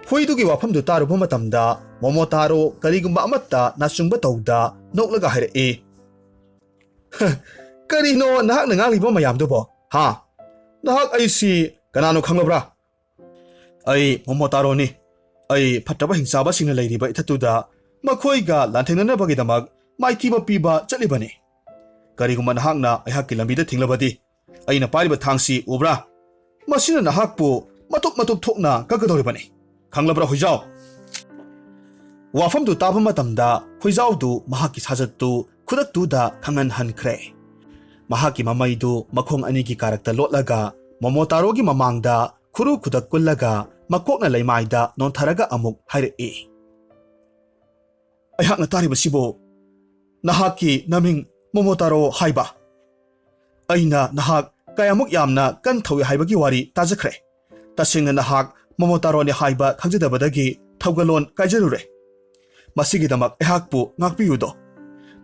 ꯍꯨꯏꯗꯨꯒꯤ ꯋꯥꯐꯝꯗꯨ ꯇꯥꯔꯨꯕ ꯃꯇꯝꯗ ꯃꯣꯃꯣꯇꯥꯔꯣ ꯀꯔꯤꯒꯨꯝꯕ ꯑꯃꯠꯇ ꯅꯥꯆꯨꯡꯕ ꯇꯧꯗ ꯅꯣꯛꯂꯒ ꯍꯥꯏꯔꯛꯏ, "ꯀꯔꯤꯅꯣ ꯅꯍꯥꯛꯅ ꯉꯥꯡꯂꯤꯕ ꯃꯌꯥꯝꯗꯨꯕꯣ? ꯍꯥ? ꯅꯍꯥꯛ ꯑꯩꯁꯤ ꯀꯅꯥꯅꯣ ꯈꯪꯂꯕ꯭ꯔꯥ? ꯑꯩ ꯃꯣꯃꯣꯇꯥꯔꯣꯅꯤ꯫ ꯑꯩ ꯐꯠꯇꯕ ꯍꯤꯡꯆꯥꯕꯁꯤꯡꯅ ꯂꯩꯔꯤꯕ ꯏꯊꯠꯇꯨꯗ ꯃꯈꯣꯏꯒ ꯂꯥꯟꯊꯦꯡꯅꯅꯕꯒꯤꯗꯃꯛ ꯃꯥꯏꯊꯤꯕ ꯄꯤꯕ ꯆꯠꯂꯤꯕꯅꯤ꯫ ꯀꯔꯤꯒꯨꯝꯕ ꯅꯍꯥꯛꯅ ꯑꯩꯍꯥꯛꯀꯤ ꯂꯝꯕꯤꯗ ꯊꯤꯡꯂꯕꯗꯤ, ꯑꯩꯅ ꯄꯥꯏꯔꯤꯕ ꯊꯥꯡꯁꯤ ꯎꯕ꯭ꯔꯥ? ꯃꯁꯤꯅ ꯅꯍꯥꯛꯄꯨ ꯃꯇꯨꯞ ꯃꯇꯨꯞ ꯊꯣꯛꯅ ꯀꯛꯀꯗꯧꯔꯤꯕꯅꯤ꯫ ꯈꯪꯂꯕ꯭ꯔꯥ, ꯍꯨꯏꯖꯥꯎ?" ꯋꯥꯐꯝꯗꯨ ꯇꯥꯕ ꯃꯇꯝꯗ ꯍꯨꯏꯖꯥꯎꯗꯨ ꯃꯍꯥꯛꯀꯤ ꯁꯥꯖꯠꯇꯨ ꯈꯨꯗꯛꯇꯨꯗ ꯈꯪꯍꯟꯍꯟꯈ꯭ꯔꯦ꯫ ꯃꯍꯥꯛꯀꯤ ꯃꯃꯩꯗꯨ ꯃꯈꯣꯡ ꯑꯅꯤꯒꯤ ꯀꯥꯔꯛꯇ ꯂꯣꯠꯂꯒ ꯃꯣꯃꯣꯇꯥꯔꯣꯒꯤ ꯃꯃꯥꯡꯗ ꯈꯨꯔꯨ ꯈꯨꯗꯛ ꯀꯨꯜꯂꯒ ꯃꯀꯣꯛꯅ ꯂꯩꯃꯥꯏꯗ ꯅꯣꯟꯊꯔꯒ ꯑꯃꯨꯛ ꯍꯥꯏꯔꯛꯏ, "ꯑꯩꯍꯥꯛꯅ ꯇꯥꯔꯤꯕꯁꯤꯕꯨ ꯅꯍꯥꯛꯀꯤ ꯅꯃꯤꯡ ꯃꯣꯃꯣꯇꯥꯔꯣ ꯍꯥꯏꯕ? ꯑꯩꯅ ꯅꯍꯥꯛ ꯀꯌꯥꯃꯨꯛ ꯌꯥꯝꯅ ꯀꯟ ꯊꯧꯏ ꯍꯥꯏꯕꯒꯤ ꯋꯥꯔꯤ ꯇꯥꯖꯈ꯭ꯔꯦ꯫ ꯇꯁꯦꯡꯅ ꯅꯍꯥꯛ ꯃꯣꯃꯣꯇꯥꯔꯣꯅꯤ ꯍꯥꯏꯕ ꯈꯪꯖꯗꯕꯗꯒꯤ ꯊꯧꯒꯜꯂꯣꯟ ꯀꯥꯏꯖꯔꯨꯔꯦ꯫ ꯃꯁꯤꯒꯤꯗꯃꯛ ꯑꯩꯍꯥꯛꯄꯨ ꯉꯥꯛꯄꯤꯌꯨꯗꯣ꯫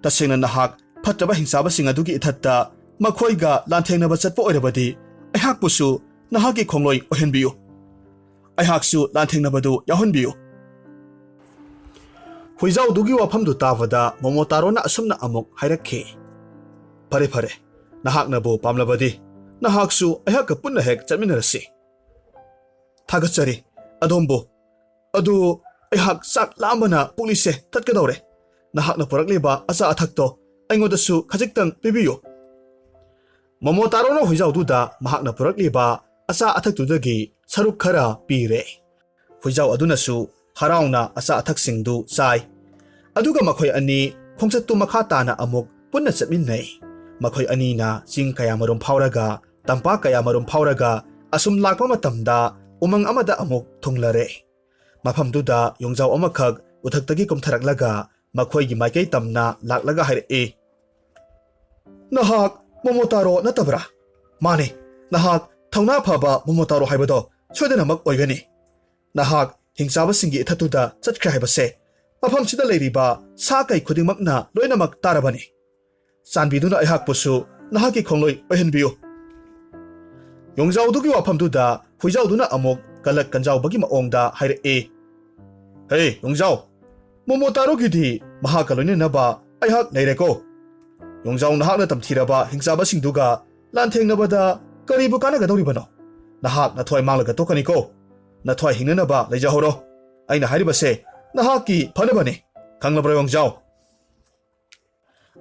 ꯇꯁꯦꯡꯅ ꯅꯍꯥꯛ ꯐꯠꯇꯕ ꯍꯤꯡꯆꯥꯕꯁꯤꯡ ꯑꯗꯨꯒꯤ ꯏꯊꯠꯇ ꯃꯈꯣꯏꯒ ꯂꯥꯟꯊꯦꯡꯅꯕ ꯆꯠꯄ ꯑꯣꯏꯔꯕꯗꯤ ꯑꯩꯍꯥꯛꯄꯨꯁꯨ ꯅꯍꯥꯛꯀꯤ ꯈꯣꯡꯂꯣꯏ ꯑꯣꯏꯍꯟꯕꯤꯌꯨ꯫ ꯑꯩꯍꯥꯛꯁꯨ ꯂꯥꯟꯊꯦꯡꯅꯕꯗꯨ ꯌꯥꯎꯍꯟꯕꯤꯌꯨ꯫" ꯍꯨꯏꯖꯥꯎꯗꯨꯒꯤ ꯋꯥꯐꯝꯗꯨ ꯇꯥꯕꯗ ꯃꯣꯃꯣꯇꯥꯔꯣꯅ ꯑꯁꯨꯝꯅ ꯑꯃꯨꯛ ꯍꯥꯏꯔꯛꯈꯤ, "ꯐꯔꯦ, ꯐꯔꯦ, ꯅꯍꯥꯛꯅꯕꯨ ꯄꯥꯝꯂꯕꯗꯤ ꯅꯍꯥꯛꯁꯨ ꯑꯩꯍꯥꯛꯀ ꯄꯨꯟꯅ ꯍꯦꯛ ꯆꯠꯃꯤꯟꯅꯔꯁꯤ꯫ ꯊꯥꯒꯠꯆꯔꯤ ꯑꯗꯣꯝꯕꯨ꯫ ꯑꯗꯨ ꯑꯩꯍꯥꯛ ꯆꯥꯛ ꯂꯥꯝꯕꯅ ꯄꯨꯛꯂꯤꯁꯦ ꯇꯠꯀꯗꯧꯔꯦ꯫ ꯅꯍꯥꯛꯅ ꯄꯨꯔꯛꯂꯤꯕ ꯑꯆꯥ ꯑꯊꯛꯇꯣ ꯑꯩꯉꯣꯟꯗꯁꯨ ꯈꯖꯤꯛꯇꯪ ꯄꯤꯕꯤꯌꯨ꯫" ꯃꯣꯃꯣꯇꯥꯔꯣꯅ ꯍꯨꯏꯖꯥꯎꯗꯨꯗ ꯃꯍꯥꯛꯅ ꯄꯨꯔꯛꯂꯤꯕ ꯑꯆꯥ ꯑꯊꯛꯇꯨꯗꯒꯤ ꯁꯔꯨꯛ ꯈꯔ ꯄꯤꯔꯦ꯫ ꯍꯨꯏꯖꯥꯎ ꯑꯗꯨꯅꯁꯨ ꯍꯔꯥꯎꯅ ꯑꯆꯥ ꯑꯊꯛꯁꯤꯡꯗꯨ ꯆꯥꯏ꯫ ꯑꯗꯨꯒ ꯃꯈꯣꯏ ꯑꯅꯤ ꯈꯣꯡꯆꯠꯇꯨ ꯃꯈꯥ ꯇꯥꯅ ꯑꯃꯨꯛ ꯄꯨꯟꯅ ꯆꯠꯃꯤꯟꯅꯩ꯫ ꯃꯈꯣꯏ ꯑꯅꯤꯅ ꯆꯤꯡ ꯀꯌꯥꯃꯔꯨꯝ ꯐꯥꯎꯔꯒ, ꯇꯝꯄꯥꯛ ꯀꯌꯥꯃꯔꯨꯝ ꯐꯥꯎꯔꯒ ꯑꯁꯨꯝ ꯂꯥꯛꯄ ꯃꯇꯝꯗ ꯎꯃꯪ ꯑꯃꯗ ꯑꯃꯨꯛ ꯊꯨꯡꯂꯔꯦ꯫ ꯃꯐꯝꯗꯨꯗ ꯌꯣꯡꯖꯥꯎ ꯑꯃꯈꯛ ꯎꯊꯛꯇꯒꯤ ꯀꯨꯝꯊꯔꯛꯂꯒ ꯃꯈꯣꯏꯒꯤ ꯃꯥꯏꯀꯩ ꯇꯝꯅ ꯂꯥꯛꯂꯒ ꯍꯥꯏꯔꯛꯏ, "ꯅꯍꯥꯛ ꯃꯣꯃꯣꯇꯥꯔꯣ ꯅꯠꯇꯕ꯭ꯔꯥ? ꯃꯥꯅꯦ, ꯅꯍꯥꯛ ꯊꯧꯅꯥ ꯐꯕ ꯃꯣꯃꯣꯇꯥꯔꯣ ꯍꯥꯏꯕꯗꯣ ꯁꯣꯏꯗꯅꯃꯛ ꯑꯣꯏꯒꯅꯤ꯫ ꯅꯍꯥꯛ ꯍꯤꯡꯆꯥꯕꯁꯤꯡꯒꯤ ꯏꯊꯠꯇꯨꯗ ꯆꯠꯈ꯭ꯔꯦ ꯍꯥꯏꯕꯁꯦ ꯃꯐꯝꯁꯤꯗ ꯂꯩꯔꯤꯕ ꯁꯥ ꯀꯩ ꯈꯨꯗꯤꯡꯃꯛꯅ ꯂꯣꯏꯅꯃꯛ ꯇꯥꯔꯕꯅꯤ꯫ ꯆꯥꯟꯕꯤꯗꯨꯅ ꯑꯩꯍꯥꯛꯄꯨꯁꯨ ꯅꯍꯥꯛꯀꯤ ꯈꯣꯡꯂꯣꯏ ꯑꯣꯏꯍꯟꯕꯤꯌꯨ꯫ ꯌꯣꯡꯖꯥꯎꯗꯨꯒꯤ ꯋꯥꯐꯝꯗꯨꯗ ꯍꯨꯏꯖꯥꯎꯗꯨꯅ ꯑꯃꯨꯛ ꯀꯂꯛ ꯀꯟꯖꯥꯎꯕꯒꯤ ꯃꯑꯣꯡꯗ ꯍꯥꯏꯔꯛꯏ, "ꯍꯦ ꯌꯣꯡꯖꯥꯎ, ꯃꯣꯃꯣꯇꯥꯔꯣꯒꯤꯗꯤ ꯃꯍꯥꯛꯀ ꯂꯣꯏꯅꯅꯕ ꯑꯩꯍꯥꯛ ꯂꯩꯔꯦꯀꯣ꯫ ꯌꯣꯡꯖꯥꯎ, ꯅꯍꯥꯛꯅ ꯇꯝꯊꯤꯔꯕ ꯍꯤꯡꯆꯥꯕꯁꯤꯡꯗꯨꯒ ꯂꯥꯟꯊꯦꯡꯅꯕꯗ ꯀꯔꯤꯕꯨ ꯀꯥꯟꯅꯒꯗꯧꯔꯤꯕꯅꯣ? ꯅꯍꯥꯛ ꯅꯊ꯭ꯋꯥꯏ ꯃꯥꯡꯂꯒ ꯇꯣꯛꯀꯅꯤꯀꯣ꯫ ꯅꯊ꯭ꯋꯥꯏ ꯍꯤꯡꯅꯅꯕ ꯂꯩꯖꯍꯧꯔꯣ꯫ ꯑꯩꯅ ꯍꯥꯏꯔꯤꯕꯁꯦ ꯅꯍꯥꯛꯀꯤ ꯐꯅꯕꯅꯤ꯫ ꯈꯪꯂꯕ꯭ꯔꯥ ꯌꯣꯡꯖꯥꯎ?"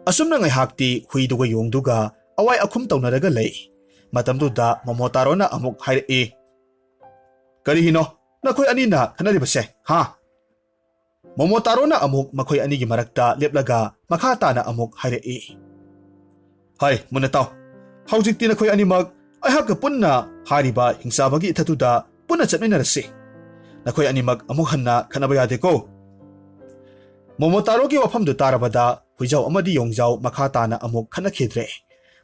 ꯑꯁꯨꯝꯅ ꯉꯥꯏꯍꯥꯛꯇꯤ ꯍꯨꯏꯗꯨꯒ ꯌꯣꯡꯗꯨꯒ ꯑꯋꯥꯏ ꯑꯈꯨꯝ ꯇꯧꯅꯔꯒ ꯂꯩ꯫ ꯃꯇꯝꯗꯨꯗ ꯃꯣꯃꯣꯇꯥꯔꯣꯅ ꯑꯃꯨꯛ ꯍꯥꯏꯔꯛꯏ, "ꯀꯔꯤꯒꯤꯅꯣ ꯅꯈꯣꯏ ꯑꯅꯤꯅ ꯈꯠꯅꯔꯤꯕꯁꯦ, ꯍꯥ?" ꯃꯣꯃꯣꯇꯥꯔꯣꯅ ꯑꯃꯨꯛ ꯃꯈꯣꯏ ꯑꯅꯤꯒꯤ ꯃꯔꯛꯇ ꯂꯦꯞꯂꯒ ꯃꯈꯥ ꯇꯥꯅ ꯑꯃꯨꯛ ꯍꯥꯏꯔꯛꯏ, "ꯍꯥꯏ ꯃꯨꯟꯅ ꯇꯥꯎ, ꯍꯧꯖꯤꯛꯇꯤ ꯅꯈꯣꯏ ꯑꯅꯤꯃꯛ ꯑꯩꯍꯥꯛꯀ ꯄꯨꯟꯅ ꯍꯥꯏꯔꯤꯕ ꯍꯤꯡꯆꯥꯕꯒꯤ ꯏꯊꯠꯇꯨꯗ ꯄꯨꯟꯅ ꯆꯠꯃꯤꯟꯅꯔꯁꯤ꯫ ꯅꯈꯣꯏ ꯑꯅꯤꯃꯛ ꯑꯃꯨꯛ ꯍꯟꯅ ꯈꯠꯅꯕ ꯌꯥꯗꯦꯀꯣ?" ꯃꯣꯃꯣꯇꯥꯔꯣꯒꯤ ꯋꯥꯐꯝꯗꯨ ꯇꯥꯔꯕꯗ ꯍꯨꯏꯖꯥꯎ ꯑꯃꯗꯤ ꯌꯣꯡꯖꯥꯎ ꯃꯈꯥ ꯇꯥꯅ ꯑꯃꯨꯛ ꯈꯠꯅꯈꯤꯗ꯭ꯔꯦ꯫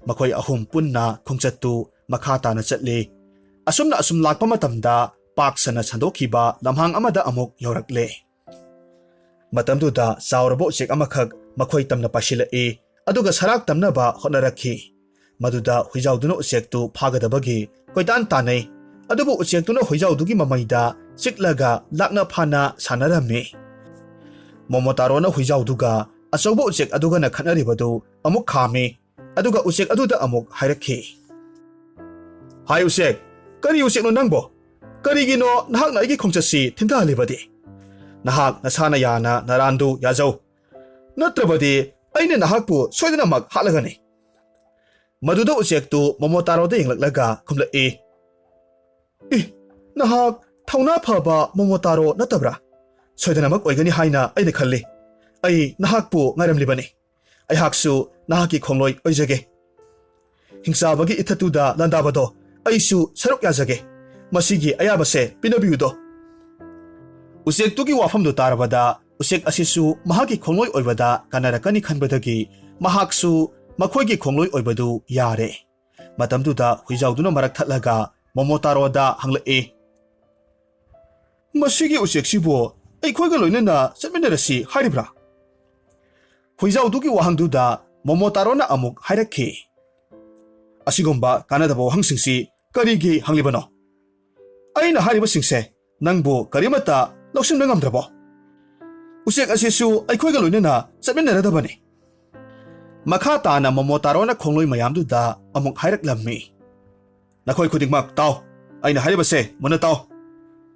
ꯃꯈꯣꯏ ꯑꯍꯨꯝ ꯄꯨꯟꯅ ꯈꯣꯡꯆꯠꯇꯨ ꯃꯈꯥ ꯇꯥꯅ ꯆꯠꯂꯤ꯫ ꯑꯁꯨꯝꯅ ꯑꯁꯨꯝ ꯂꯥꯛꯄ ꯃꯇꯝꯗ ꯄꯥꯛ ꯁꯟꯅ ꯁꯟꯗꯣꯛꯈꯤꯕ ꯂꯝꯍꯥꯡ ꯑꯃꯗ ꯑꯃꯨꯛ ꯌꯧꯔꯛꯂꯦ꯫ ꯃꯇꯝꯗꯨꯗ ꯆꯥꯎꯔꯕ ꯎꯆꯦꯛ ꯑꯃꯈꯛ ꯃꯈꯣꯏ ꯇꯝꯅ ꯄꯥꯏꯁꯤꯜꯂꯛꯏ, ꯑꯗꯨꯒ ꯁꯔꯥꯛ ꯇꯝꯅꯕ ꯍꯣꯠꯅꯔꯛꯈꯤ꯫ ꯃꯗꯨꯗ ꯍꯨꯏꯖꯥꯎꯗꯨꯅ ꯎꯆꯦꯛꯇꯨ ꯐꯥꯒꯗꯕꯒꯤ ꯀꯣꯏꯇꯥꯟ ꯇꯥꯟꯅꯩ꯫ ꯑꯗꯨꯕꯨ ꯎꯆꯦꯛꯇꯨꯅ ꯍꯨꯏꯖꯥꯎꯗꯨꯒꯤ ꯃꯃꯩꯗ ꯆꯤꯛꯂꯒ ꯂꯥꯛꯅ ꯐꯥꯅ ꯁꯥꯟꯅꯔꯝꯃꯤ꯫ ꯃꯣꯃꯣꯇꯥꯔꯣꯅ ꯍꯨꯏꯖꯥꯎꯗꯨꯒ ꯑꯆꯧꯕ ꯎꯆꯦꯛ ꯑꯗꯨꯒꯅ ꯈꯠꯅꯔꯤꯕꯗꯨ ꯑꯃꯨꯛ ꯈꯥꯝꯃꯤ, ꯑꯗꯨꯒ ꯎꯆꯦꯛ ꯑꯗꯨꯗ ꯑꯃꯨꯛ ꯍꯥꯏꯔꯛꯈꯤ, "ꯍꯥꯏ ꯎꯆꯦꯛ, ꯀꯔꯤ ꯎꯆꯦꯛꯅꯣ ꯅꯪꯕꯣ? ꯀꯔꯤꯒꯤꯅꯣ ꯅꯍꯥꯛꯅ ꯑꯩꯒꯤ ꯈꯣꯡꯆꯠꯁꯤ ꯊꯤꯟꯊꯍꯜꯂꯤꯕꯗꯤ? ꯅꯍꯥꯛ ꯅꯁꯥꯅ ꯌꯥꯅ ꯅꯔꯥꯟꯗꯨ ꯌꯥꯖꯧ, ꯅꯠꯇ꯭ꯔꯕꯗꯤ ꯑꯩꯅ ꯅꯍꯥꯛꯄꯨ ꯁꯣꯏꯗꯅꯃꯛ ꯍꯥꯠꯂꯒꯅꯤ꯫" ꯃꯗꯨꯗ ꯎꯆꯦꯛꯇꯨ ꯃꯣꯃꯣꯇꯥꯔꯣꯗ ꯌꯦꯡꯂꯛꯂꯒ ꯈꯨꯝꯂꯛꯏ, "ꯏ, ꯅꯍꯥꯛ ꯊꯧꯅꯥ ꯐꯕ ꯃꯣꯃꯣꯇꯥꯔꯣ ꯅꯠꯇꯕ꯭ꯔꯥ? ꯁꯣꯏꯗꯅꯃꯛ ꯑꯣꯏꯒꯅꯤ ꯍꯥꯏꯅ ꯑꯩꯅ ꯈꯜꯂꯤ꯫ ꯑꯩ ꯅꯍꯥꯛꯄꯨ ꯉꯥꯏꯔꯝꯂꯤꯕꯅꯤ꯫ ꯑꯩꯍꯥꯛꯁꯨ ꯅꯍꯥꯛꯀꯤ ꯈꯣꯡꯂꯣꯏ ꯑꯣꯏꯖꯒꯦ꯫ ꯍꯤꯡꯆꯥꯕꯒꯤ ꯏꯊꯠꯇꯨꯗ ꯂꯥꯟꯗꯥꯕꯗꯣ ꯑꯩꯁꯨ ꯁꯔꯨꯛ ꯌꯥꯖꯒꯦ꯫ ꯃꯁꯤꯒꯤ ꯑꯌꯥꯕꯁꯦ ꯄꯤꯅꯕꯤꯌꯨꯗꯣ꯫" ꯎꯆꯦꯛꯇꯨꯒꯤ ꯋꯥꯐꯝꯗꯨ ꯇꯥꯔꯕꯗ ꯎꯆꯦꯛ ꯑꯁꯤꯁꯨ ꯃꯍꯥꯛꯀꯤ ꯈꯣꯡꯂꯣꯏ ꯑꯣꯏꯕꯗ ꯀꯥꯟꯅꯔꯛꯀꯅꯤ ꯈꯟꯕꯗꯒꯤ ꯃꯍꯥꯛꯁꯨ ꯃꯈꯣꯏꯒꯤ ꯈꯣꯡꯂꯣꯏ ꯑꯣꯏꯕꯗꯨ ꯌꯥꯔꯦ꯫ ꯃꯇꯝꯗꯨꯗ ꯍꯨꯏꯖꯥꯎꯗꯨꯅ ꯃꯔꯛ ꯊꯠꯂꯒ ꯃꯣꯃꯣꯇꯥꯔꯣꯗ ꯍꯪꯂꯛꯏ, "ꯃꯁꯤꯒꯤ ꯎꯆꯦꯛꯁꯤꯕꯨ ꯑꯩꯈꯣꯏꯒ ꯂꯣꯏꯅꯅ ꯆꯠꯃꯤꯟꯅꯔꯁꯤ ꯍꯥꯏꯔꯤꯕ꯭ꯔꯥ?" ꯍꯨꯏꯖꯥꯎꯗꯨꯒꯤ ꯋꯥꯍꯪꯗꯨꯗ ꯃꯣꯃꯣꯇꯥꯔꯣꯅ ꯑꯃꯨꯛ ꯍꯥꯏꯔꯛꯈꯤ, "ꯑꯁꯤꯒꯨꯝꯕ ꯀꯥꯟꯅꯗꯕ ꯋꯥꯍꯪꯁꯤꯡꯁꯤ ꯀꯔꯤꯒꯤ ꯍꯪꯂꯤꯕꯅꯣ? ꯑꯩꯅ ꯍꯥꯏꯔꯤꯕꯁꯤꯡꯁꯦ ꯅꯪꯕꯨ ꯀꯔꯤꯃꯠꯇ ꯂꯧꯁꯤꯟꯕ ꯉꯝꯗ꯭ꯔꯕꯣ? ꯎꯆꯦꯛ ꯑꯁꯤꯁꯨ ꯑꯩꯈꯣꯏꯒ ꯂꯣꯏꯅꯅ ꯆꯠꯃꯤꯟꯅꯔꯗꯕꯅꯤ꯫" ꯃꯈꯥ ꯇꯥꯅ ꯃꯣꯃꯣꯇꯥꯔꯣꯅ ꯈꯣꯡꯂꯣꯏ ꯃꯌꯥꯝꯗꯨꯗ ꯑꯃꯨꯛ ꯍꯥꯏꯔꯛꯂꯝꯃꯤ, "ꯅꯈꯣꯏ ꯈꯨꯗꯤꯡꯃꯛ ꯇꯥꯎ, ꯑꯩꯅ ꯍꯥꯏꯔꯤꯕꯁꯦ ꯃꯨꯟꯅ ꯇꯥꯎ꯫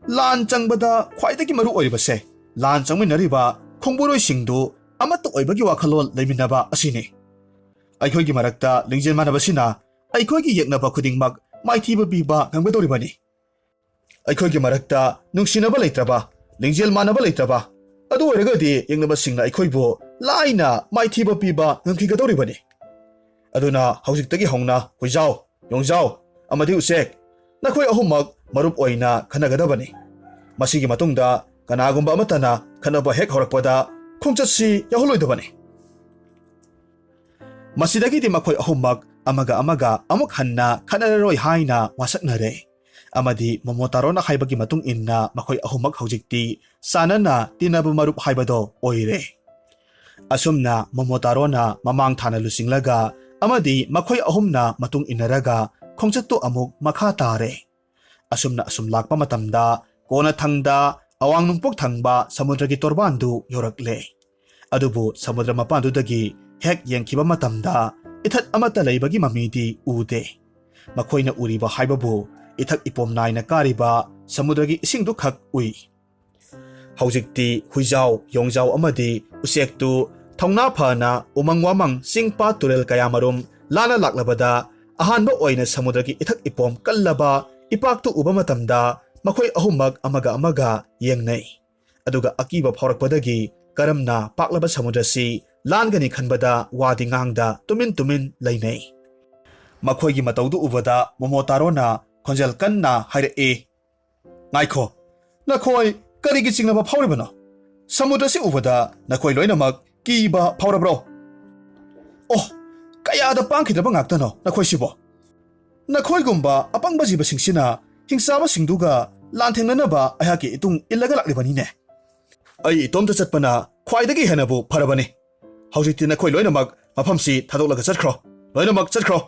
ꯂꯥꯟ ꯆꯪꯕꯗ ꯈ꯭ꯋꯥꯏꯗꯒꯤ ꯃꯔꯨ ꯑꯣꯏꯔꯤꯕꯁꯦ ꯂꯥꯟ ꯆꯪꯃꯤꯟꯅꯔꯤꯕ ꯈꯣꯡꯕꯨꯔꯣꯏꯁꯤꯡꯗꯨ ꯑꯃꯠꯇ ꯑꯣꯏꯕꯒꯤ ꯋꯥꯈꯜꯂꯣꯟ ꯂꯩꯃꯤꯟꯅꯕ ꯑꯁꯤꯅꯤ꯫ ꯑꯩꯈꯣꯏꯒꯤ ꯃꯔꯛꯇ ꯂꯤꯡꯖꯦꯜ ꯃꯥꯟꯅꯕꯁꯤꯅ ꯑꯩꯈꯣꯏꯒꯤ ꯌꯦꯛꯅꯕ ꯈꯨꯗꯤꯡꯃꯛ ꯃꯥꯏꯊꯤꯕ ꯄꯤꯕ ꯉꯝꯒꯗꯧꯔꯤꯕꯅꯤ꯫ ꯑꯩꯈꯣꯏꯒꯤ ꯃꯔꯛꯇ ꯅꯨꯡꯁꯤꯅꯕ ꯂꯩꯇ꯭ꯔꯕ, ꯂꯤꯡꯖꯦꯜ ꯃꯥꯟꯅꯕ ꯂꯩꯇ꯭ꯔꯕ, ꯑꯗꯨ ꯑꯣꯏꯔꯒꯗꯤ ꯌꯦꯛꯅꯕꯁꯤꯡꯅ ꯑꯩꯈꯣꯏꯕꯨ ꯂꯥꯏꯅ ꯃꯥꯏꯊꯤꯕ ꯄꯤꯕ ꯉꯝꯈꯤꯒꯗꯧꯔꯤꯕꯅꯤ꯫ ꯑꯗꯨꯅ ꯍꯧꯖꯤꯛꯇꯒꯤ ꯍꯧꯅ ꯍꯨꯏꯖꯥꯎ, ꯌꯣꯡꯖꯥꯎ ꯑꯃꯗꯤ ꯎꯆꯦꯛ, ꯅꯈꯣꯏ ꯑꯍꯨꯝꯃꯛ ꯃꯔꯨꯞ ꯑꯣꯏꯅ ꯈꯟꯅꯒꯗꯕꯅꯤ꯫ ꯃꯁꯤꯒꯤ ꯃꯇꯨꯡꯗ ꯀꯅꯥꯒꯨꯝꯕ ꯑꯃꯠꯇꯅ ꯈꯠꯅꯕ ꯍꯦꯛ ꯍꯧꯔꯛꯄꯗ ꯈꯣꯡꯆꯠꯁꯤ ꯌꯥꯎꯍꯜꯂꯣꯏꯗꯕꯅꯤ꯫ ꯃꯁꯤꯗꯒꯤꯗꯤ ꯃꯈꯣꯏ ꯑꯍꯨꯝꯃꯛ ꯑꯃꯒ ꯑꯃꯒ ꯑꯃꯨꯛ ꯍꯟꯅ ꯈꯠꯅꯔꯔꯣꯏ ꯍꯥꯏꯅ ꯋꯥꯁꯛꯅꯔꯦ꯫ ꯑꯃꯗꯤ ꯃꯣꯃꯣꯇꯥꯔꯣꯅ ꯍꯥꯏꯕꯒꯤ ꯃꯇꯨꯡ ꯏꯟꯅ ꯃꯈꯣꯏ ꯑꯍꯨꯝꯃꯛ ꯍꯧꯖꯤꯛꯇꯤ ꯆꯥꯟꯅꯅ ꯇꯤꯟꯅꯕ ꯃꯔꯨꯞ ꯍꯥꯏꯕꯗꯣ ꯑꯣꯏꯔꯦ꯫ ꯑꯁꯨꯝꯅ ꯃꯣꯃꯣꯇꯥꯔꯣꯅ ꯃꯃꯥꯡ ꯊꯥꯅ ꯂꯨꯆꯤꯡꯂꯒ ꯑꯃꯗꯤ ꯃꯈꯣꯏ ꯑꯍꯨꯝꯅ ꯃꯇꯨꯡ ꯏꯟꯅꯔꯒ ꯈꯣꯡꯆꯠꯇꯨ ꯑꯃꯨꯛ ꯃꯈꯥ ꯇꯥꯔꯦ꯫ ꯑꯁꯨꯝꯅ ꯑꯁꯨꯝ ꯂꯥꯛꯄ ꯃꯇꯝꯗ ꯀꯣꯟꯅꯊꯪꯗ ꯑꯋꯥꯡ ꯅꯣꯡꯄꯣꯛ ꯊꯪꯕ ꯁꯃꯨꯗ꯭ꯔꯒꯤ ꯇꯣꯔꯕꯥꯟꯗꯨ ꯌꯧꯔꯛꯂꯦ꯫ ꯑꯗꯨꯕꯨ ꯁꯃꯨꯗ꯭ꯔ ꯃꯄꯥꯟꯗꯨꯗꯒꯤ ꯍꯦꯛ ꯌꯦꯡꯈꯤꯕ ꯃꯇꯝꯗ ꯏꯊꯠ ꯑꯃꯠꯇ ꯂꯩꯕꯒꯤ ꯃꯃꯤꯗꯤ ꯎꯗꯦ꯫ ꯃꯈꯣꯏꯅ ꯎꯔꯤꯕ ꯍꯥꯏꯕꯕꯨ ꯏꯊꯛ ꯏꯄꯣꯝ ꯅꯥꯏꯅ ꯀꯥꯔꯤꯕ ꯁꯃꯨꯗ꯭ꯔꯒꯤ ꯏꯁꯤꯡꯗꯨ ꯈꯛ ꯎꯏ꯫ ꯍꯧꯖꯤꯛꯇꯤ ꯍꯨꯏꯖꯥꯎ, ꯌꯣꯡꯖꯥꯎ ꯑꯃꯗꯤ ꯎꯆꯦꯛꯇꯨ ꯊꯧꯅꯥ ꯐꯅ ꯎꯃꯪ ꯋꯥꯃꯪ, ꯆꯤꯡ ꯄꯥꯠ ꯇꯨꯔꯦꯜ ꯀꯌꯥꯃꯔꯨꯝ ꯂꯥꯟꯅ ꯂꯥꯛꯂꯕꯗ ꯑꯍꯥꯟꯕ ꯑꯣꯏꯅ ꯁꯃꯨꯗ꯭ꯔꯒꯤ ꯏꯊꯛ ꯏꯄꯣꯝ ꯀꯜꯂꯕ ꯏꯄꯥꯛꯇꯨ ꯎꯕ ꯃꯇꯝꯗ ꯃꯈꯣꯏ ꯑꯍꯨꯝꯃꯛ ꯑꯃꯒ ꯑꯃꯒ ꯌꯦꯡꯅꯩ꯫ ꯑꯗꯨꯒ ꯑꯀꯤꯕ ꯐꯥꯎꯔꯛꯄꯗꯒꯤ ꯀꯔꯝꯅ ꯄꯥꯛꯂꯕ ꯁꯃꯨꯗ꯭ꯔꯁꯤ ꯂꯥꯟꯒꯅꯤ ꯈꯟꯕꯗ ꯋꯥꯗꯤ ꯉꯥꯡꯗ ꯇꯨꯃꯤꯟ ꯇꯨꯃꯤꯟ ꯂꯩꯅꯩ꯫ ꯃꯈꯣꯏꯒꯤ ꯃꯇꯧꯗꯨ ꯎꯕꯗ ꯃꯣꯃꯣꯇꯥꯔꯣꯅ ꯈꯣꯟꯖꯦꯜ ꯀꯟꯅ ꯍꯥꯏꯔꯛꯏ, "ꯉꯥꯏꯈꯣ, ꯅꯈꯣꯏ ꯀꯔꯤꯒꯤ ꯆꯤꯡꯅꯕ ꯐꯥꯎꯔꯤꯕꯅꯣ? ꯁꯃꯨꯗ꯭ꯔꯁꯤ ꯎꯕꯗ ꯅꯈꯣꯏ ꯂꯣꯏꯅꯃꯛ ꯀꯤꯕ ꯐꯥꯎꯔꯕ꯭ꯔꯣ? ꯑꯣ, ꯀꯌꯥꯗ ꯄꯥꯡꯈꯤꯗ꯭ꯔꯕ ꯉꯥꯛꯇꯅꯣ ꯅꯈꯣꯏꯁꯤꯕꯣ! ꯅꯈꯣꯏꯒꯨꯝꯕ ꯑꯄꯪꯕ ꯖꯤꯕꯁꯤꯡꯁꯤꯅ ꯍꯤꯡꯆꯥꯕꯁꯤꯡꯗꯨꯒ ꯂꯥꯟꯊꯦꯡꯅꯅꯕ ꯑꯩꯍꯥꯛꯀꯤ ꯏꯇꯨꯡ ꯏꯜꯂꯒ ꯂꯥꯛꯂꯤꯕꯅꯤꯅꯦ꯫ ꯑꯩ ꯏꯇꯣꯝꯇ ꯆꯠꯄꯅ ꯈ꯭ꯋꯥꯏꯗꯒꯤ ꯍꯦꯟꯅꯕꯨ ꯐꯔꯕꯅꯤ꯫ ꯍꯧꯖꯤꯛꯇꯤ ꯅꯈꯣꯏ ꯂꯣꯏꯅꯃꯛ ꯃꯐꯝꯁꯤ ꯊꯥꯗꯣꯛꯂꯒ ꯆꯠꯈ꯭ꯔꯣ꯫ ꯂꯣꯏꯅꯃꯛ ꯆꯠꯈ꯭ꯔꯣ꯫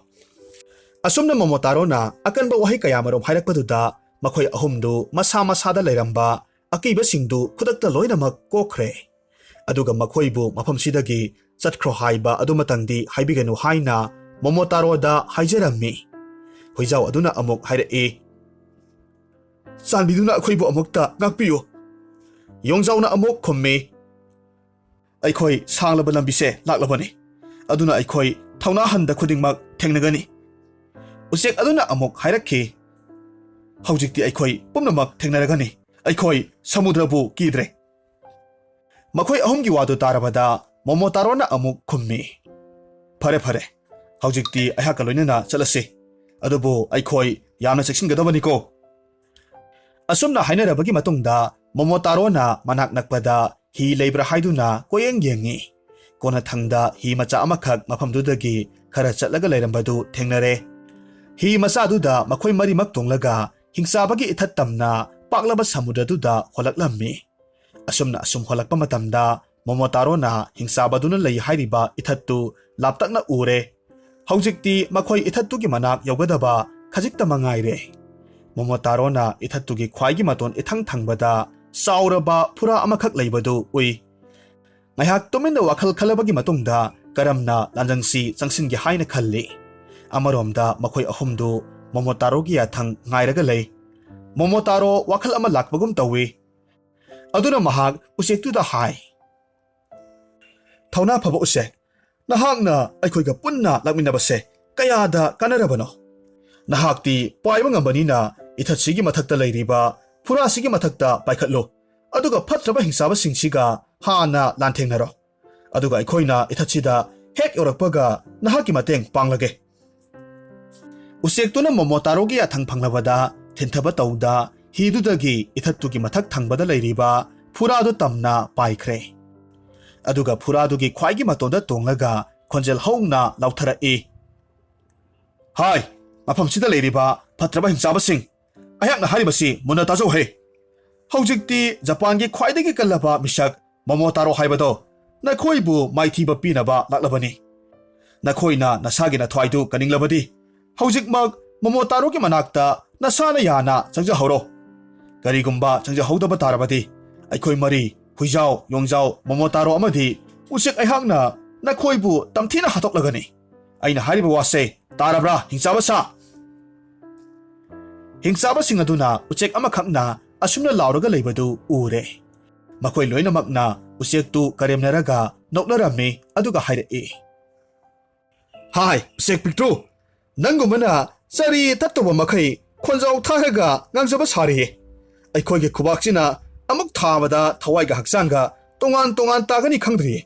ꯑꯁꯨꯝꯅ ꯃꯣꯃꯣꯇꯥꯔꯣꯅ ꯑꯀꯟꯕ ꯋꯥꯍꯩ ꯀꯌꯥꯃꯔꯨꯝ ꯍꯥꯏꯔꯛꯄꯗꯨꯗ ꯃꯈꯣꯏ ꯑꯍꯨꯝꯗꯨ ꯃꯁꯥ ꯃꯁꯥꯗ ꯂꯩꯔꯝꯕ ꯑꯀꯤꯕꯁꯤꯡꯗꯨ ꯈꯨꯗꯛꯇ ꯂꯣꯏꯅꯃꯛ ꯀꯣꯛꯈ꯭ꯔꯦ꯫ ꯑꯗꯨꯒ ꯃꯈꯣꯏꯕꯨ ꯃꯐꯝꯁꯤꯗꯒꯤ ꯆꯠꯈ꯭ꯔꯣ ꯍꯥꯏꯕ ꯑꯗꯨꯃꯇꯪꯗꯤ ꯍꯥꯏꯕꯤꯒꯅꯨ ꯍꯥꯏꯅ ꯃꯣꯃꯣꯇꯥꯔꯣꯗ ꯍꯥꯏꯖꯔꯝꯃꯤ꯫ ꯍꯨꯏꯖꯥꯎ ꯑꯗꯨꯅ ꯑꯃꯨꯛ ꯍꯥꯏꯔꯛꯏ, "ꯆꯥꯟꯕꯤꯗꯨꯅ ꯑꯩꯈꯣꯏꯕꯨ ꯑꯃꯨꯛꯇ ꯉꯥꯛꯄꯤꯌꯨ꯫" ꯌꯣꯡꯖꯥꯎꯅ ꯑꯃꯨꯛ ꯈꯨꯝꯃꯤ, "ꯑꯩꯈꯣꯏ ꯁꯥꯡꯂꯕ ꯂꯝꯕꯤꯁꯦ ꯂꯥꯛꯂꯕꯅꯤ, ꯑꯗꯨꯅ ꯑꯩꯈꯣꯏ ꯊꯧꯅꯥ ꯍꯟꯗ ꯈꯨꯗꯤꯡꯃꯛ ꯊꯦꯡꯅꯒꯅꯤ꯫" ꯎꯆꯦꯛ ꯑꯗꯨꯅ ꯑꯃꯨꯛ ꯍꯥꯏꯔꯛꯈꯤ, "ꯍꯧꯖꯤꯛꯇꯤ ꯑꯩꯈꯣꯏ ꯄꯨꯝꯅꯃꯛ ꯊꯦꯡꯅꯔꯒꯅꯤ꯫ ꯑꯩꯈꯣꯏ ꯁꯃꯨꯗ꯭ꯔꯕꯨ ꯀꯤꯗ꯭ꯔꯦ꯫" ꯃꯈꯣꯏ ꯑꯍꯨꯝꯒꯤ ꯋꯥꯗꯨ ꯇꯥꯔꯕꯗ ꯃꯣꯃꯣꯇꯥꯔꯣꯅ ꯑꯃꯨꯛ ꯈꯨꯝꯃꯤ, "ꯐꯔꯦ, ꯐꯔꯦ, ꯍꯧꯖꯤꯛꯇꯤ ꯑꯩꯍꯥꯛꯀ ꯂꯣꯏꯅꯅ ꯆꯠꯂꯁꯤ, ꯑꯗꯨꯕꯨ ꯑꯩꯈꯣꯏ ꯌꯥꯝꯅ ꯆꯦꯛꯁꯤꯟꯒꯗꯕꯅꯤꯀꯣ꯫" ꯑꯁꯨꯝꯅ ꯍꯥꯏꯅꯔꯕꯒꯤ ꯃꯇꯨꯡꯗ ꯃꯣꯃꯣꯇꯥꯔꯣꯅ ꯃꯅꯥꯛ ꯅꯛꯄꯗ ꯍꯤ ꯂꯩꯕ꯭ꯔꯥ ꯍꯥꯏꯗꯨꯅ ꯀꯣꯏꯌꯦꯡ ꯌꯦꯡꯉꯤ꯫ ꯀꯣꯟꯅꯊꯪꯗ ꯍꯤ ꯃꯆꯥ ꯑꯃꯈꯛ ꯃꯐꯝꯗꯨꯗꯒꯤ ꯈꯔ ꯆꯠꯂꯒ ꯂꯩꯔꯝꯕꯗꯨ ꯊꯦꯡꯅꯔꯦ꯫ ꯍꯤ ꯃꯆꯥꯗꯨꯗ ꯃꯈꯣꯏ ꯃꯔꯤꯃꯛ ꯇꯣꯡꯂꯒ ꯍꯤꯡꯆꯥꯕꯒꯤ ꯏꯊꯠ ꯇꯝꯅ ꯄꯥꯛꯂꯕ ꯁꯃꯨꯗ꯭ꯔꯗꯨꯗ ꯍꯣꯜꯂꯛꯂꯝꯃꯤ꯫ ꯑꯁꯨꯝꯅ ꯑꯁꯨꯝ ꯍꯣꯜꯂꯛꯄ ꯃꯇꯝꯗ ꯃꯣꯃꯣꯇꯥꯔꯣꯅ ꯍꯤꯡꯆꯥꯕꯗꯨꯅ ꯂꯩ ꯍꯥꯏꯔꯤꯕ ꯏꯊꯠꯇꯨ ꯂꯥꯞꯇꯛꯅ ꯎꯔꯦ꯫ ꯍꯧꯖꯤꯛꯇꯤ ꯃꯈꯣꯏ ꯏꯊꯠꯇꯨꯒꯤ ꯃꯅꯥꯛ ꯌꯧꯒꯗꯕ ꯈꯖꯤꯛꯇ ꯃꯉꯥꯏꯔꯦ꯫ ꯃꯣꯃꯣꯇꯥꯔꯣꯅ ꯏꯊꯠꯇꯨꯒꯤ ꯈ꯭ꯋꯥꯏꯒꯤ ꯃꯇꯣꯟ ꯏꯊꯪ ꯊꯪꯕꯗ ꯆꯥꯎꯔꯕ ꯐꯨꯔꯥ ꯑꯃꯈꯛ ꯂꯩꯕꯗꯨ ꯎꯏ꯫ ꯉꯥꯏꯍꯥꯛ ꯇꯨꯃꯤꯟꯅ ꯋꯥꯈꯜ ꯈꯜꯂꯕꯒꯤ ꯃꯇꯨꯡꯗ ꯀꯔꯝꯅ ꯂꯥꯟꯖꯪꯁꯤ ꯆꯪꯁꯤꯟꯒꯦ ꯍꯥꯏꯅ ꯈꯜꯂꯤ꯫ ꯑꯃꯔꯣꯝꯗ ꯃꯈꯣꯏ ꯑꯍꯨꯝꯗꯨ ꯃꯣꯃꯣꯇꯥꯔꯣꯒꯤ ꯌꯥꯊꯪ ꯉꯥꯏꯔꯒ ꯂꯩ꯫ ꯃꯣꯃꯣꯇꯥꯔꯣ ꯋꯥꯈꯜ ꯑꯃ ꯂꯥꯛꯄꯒꯨꯝ ꯇꯧꯏ꯫ ꯑꯗꯨꯅ ꯃꯍꯥꯛ ꯎꯆꯦꯛꯇꯨꯗ ꯍꯥꯏ, "ꯊꯧꯅꯥ ꯐꯕ ꯎꯆꯦꯛ, ꯅꯍꯥꯛꯅ ꯑꯩꯈꯣꯏꯒ ꯄꯨꯟꯅ ꯂꯥꯛꯃꯤꯟꯅꯕꯁꯦ ꯀꯌꯥꯗ ꯀꯥꯟꯅꯔꯕꯅꯣ? ꯅꯍꯥꯛꯇꯤ ꯄꯥꯏꯕ ꯉꯝꯕꯅꯤꯅ ꯏꯊꯠꯁꯤꯒꯤ ꯃꯊꯛꯇ ꯂꯩꯔꯤꯕ ꯐꯨꯔꯥꯁꯤꯒꯤ ꯃꯊꯛꯇ ꯄꯥꯏꯈꯠꯂꯨ, ꯑꯗꯨꯒ ꯐꯠꯇ꯭ꯔꯕ ꯍꯤꯡꯆꯥꯕꯁꯤꯡꯁꯤꯒ ꯍꯥꯟꯅ ꯂꯥꯟꯊꯦꯡꯅꯔꯣ꯫ ꯑꯗꯨꯒ ꯑꯩꯈꯣꯏꯅ ꯏꯊꯠꯁꯤꯗ ꯍꯦꯛ ꯌꯧꯔꯛꯄꯒ ꯅꯍꯥꯛꯀꯤ ꯃꯇꯦꯡ ꯄꯥꯡꯂꯒꯦ꯫" ꯎꯆꯦꯛꯇꯨꯅ ꯃꯣꯃꯣꯇꯥꯔꯣꯒꯤ ꯌꯥꯊꯪ ꯐꯪꯂꯕꯗ ꯊꯤꯟꯊꯕ ꯇꯧꯗ ꯍꯤꯗꯨꯗꯒꯤ ꯏꯊꯠꯇꯨꯒꯤ ꯃꯊꯛ ꯊꯪꯕꯗ ꯂꯩꯔꯤꯕ ꯐꯨꯔꯥꯗꯨ ꯇꯝꯅ ꯄꯥꯏꯈ꯭ꯔꯦ꯫ ꯑꯗꯨꯒ ꯐꯨꯔꯥꯗꯨꯒꯤ ꯈ꯭ꯋꯥꯏꯒꯤ ꯃꯇꯣꯟꯗ ꯇꯣꯡꯂꯒ ꯈꯣꯟꯖꯦꯜ ꯍꯧꯅ ꯂꯥꯎꯊꯔꯛꯏ, "ꯍꯥꯏ, ꯃꯐꯝꯁꯤꯗ ꯂꯩꯔꯤꯕ ꯐꯠꯇ꯭ꯔꯕ ꯍꯤꯡꯆꯥꯕꯁꯤꯡ, ꯑꯩꯍꯥꯛꯅ ꯍꯥꯏꯔꯤꯕꯁꯤ ꯃꯨꯟꯅ ꯇꯥꯖꯧ ꯍꯦ꯫ ꯍꯧꯖꯤꯛꯇꯤ ꯖꯄꯥꯟꯒꯤ ꯈ꯭ꯋꯥꯏꯗꯒꯤ ꯀꯜꯂꯕ ꯃꯤꯁꯛ ꯃꯣꯃꯣꯇꯥꯔꯣ ꯍꯥꯏꯕꯗꯣ ꯅꯈꯣꯏꯕꯨ ꯃꯥꯏꯊꯤꯕ ꯄꯤꯅꯕ ꯂꯥꯛꯂꯕꯅꯤ꯫ ꯅꯈꯣꯏꯅ ꯅꯁꯥꯒꯤ ꯅꯊ꯭ꯋꯥꯏꯗꯨ ꯀꯟꯅꯤꯡꯂꯕꯗꯤ, ꯍꯧꯖꯤꯛꯃꯛ ꯃꯣꯃꯣꯇꯥꯔꯣꯒꯤ ꯃꯅꯥꯛꯇ ꯅꯁꯥꯅ ꯌꯥꯅ ꯆꯪꯖꯍꯧꯔꯣ꯫ ꯀꯔꯤꯒꯨꯝꯕ ꯆꯪꯖꯍꯧꯗꯕ ꯇꯥꯔꯕꯗꯤ, ꯑꯩꯈꯣꯏ ꯃꯔꯤ, ꯍꯨꯏꯖꯥꯎ, ꯌꯣꯡꯖꯥꯎ, ꯃꯣꯃꯣꯇꯥꯔꯣ ꯑꯃꯗꯤ ꯎꯆꯦꯛ ꯑꯩꯍꯥꯛꯅ ꯅꯈꯣꯏꯕꯨ ꯇꯝꯊꯤꯅ ꯍꯥꯠꯇꯣꯛꯂꯒꯅꯤ꯫ ꯑꯩꯅ ꯍꯥꯏꯔꯤꯕ ꯋꯥꯁꯦ ꯇꯥꯔꯕ꯭ꯔꯥ, ꯍꯤꯡꯆꯥꯕ ꯁꯥ? ꯍꯤꯡꯆꯥꯕꯁꯤꯡ ꯑꯗꯨꯅ ꯎꯆꯦꯛ ꯑꯃꯈꯛꯅ ꯑꯁꯨꯝꯅ ꯂꯥꯎꯔꯒ ꯂꯩꯕꯗꯨ ꯎꯔꯦ꯫ ꯃꯈꯣꯏ ꯂꯣꯏꯅꯃꯛꯅ ꯎꯆꯦꯛꯇꯨ ꯀꯔꯦꯝꯅꯔꯒ ꯅꯣꯛꯅꯔꯝꯃꯤ, ꯑꯗꯨꯒ ꯍꯥꯏꯔꯛꯏ, "ꯍꯥꯏ, ꯎꯆꯦꯛ ꯄꯤꯛꯇ꯭ꯔꯨ, ꯅꯪꯒꯨꯝꯕꯅ ꯆꯔꯤ ꯇꯠꯇꯧꯕ ꯃꯈꯩ ꯈꯣꯟꯖꯥꯎ ꯊꯥꯔꯒ ꯉꯥꯡꯖꯕ ꯁꯥꯔꯤꯌꯦ꯫ ꯑꯩꯈꯣꯏꯒꯤ ꯈꯨꯕꯥꯛꯁꯤꯅ ꯑꯃꯨꯛ ꯊꯥꯕꯗ ꯊꯋꯥꯏꯒ ꯍꯛꯆꯥꯡꯒ ꯇꯣꯉꯥꯟ ꯇꯣꯉꯥꯟ ꯇꯥꯒꯅꯤ ꯈꯪꯗ꯭ꯔꯤꯌꯦ꯫"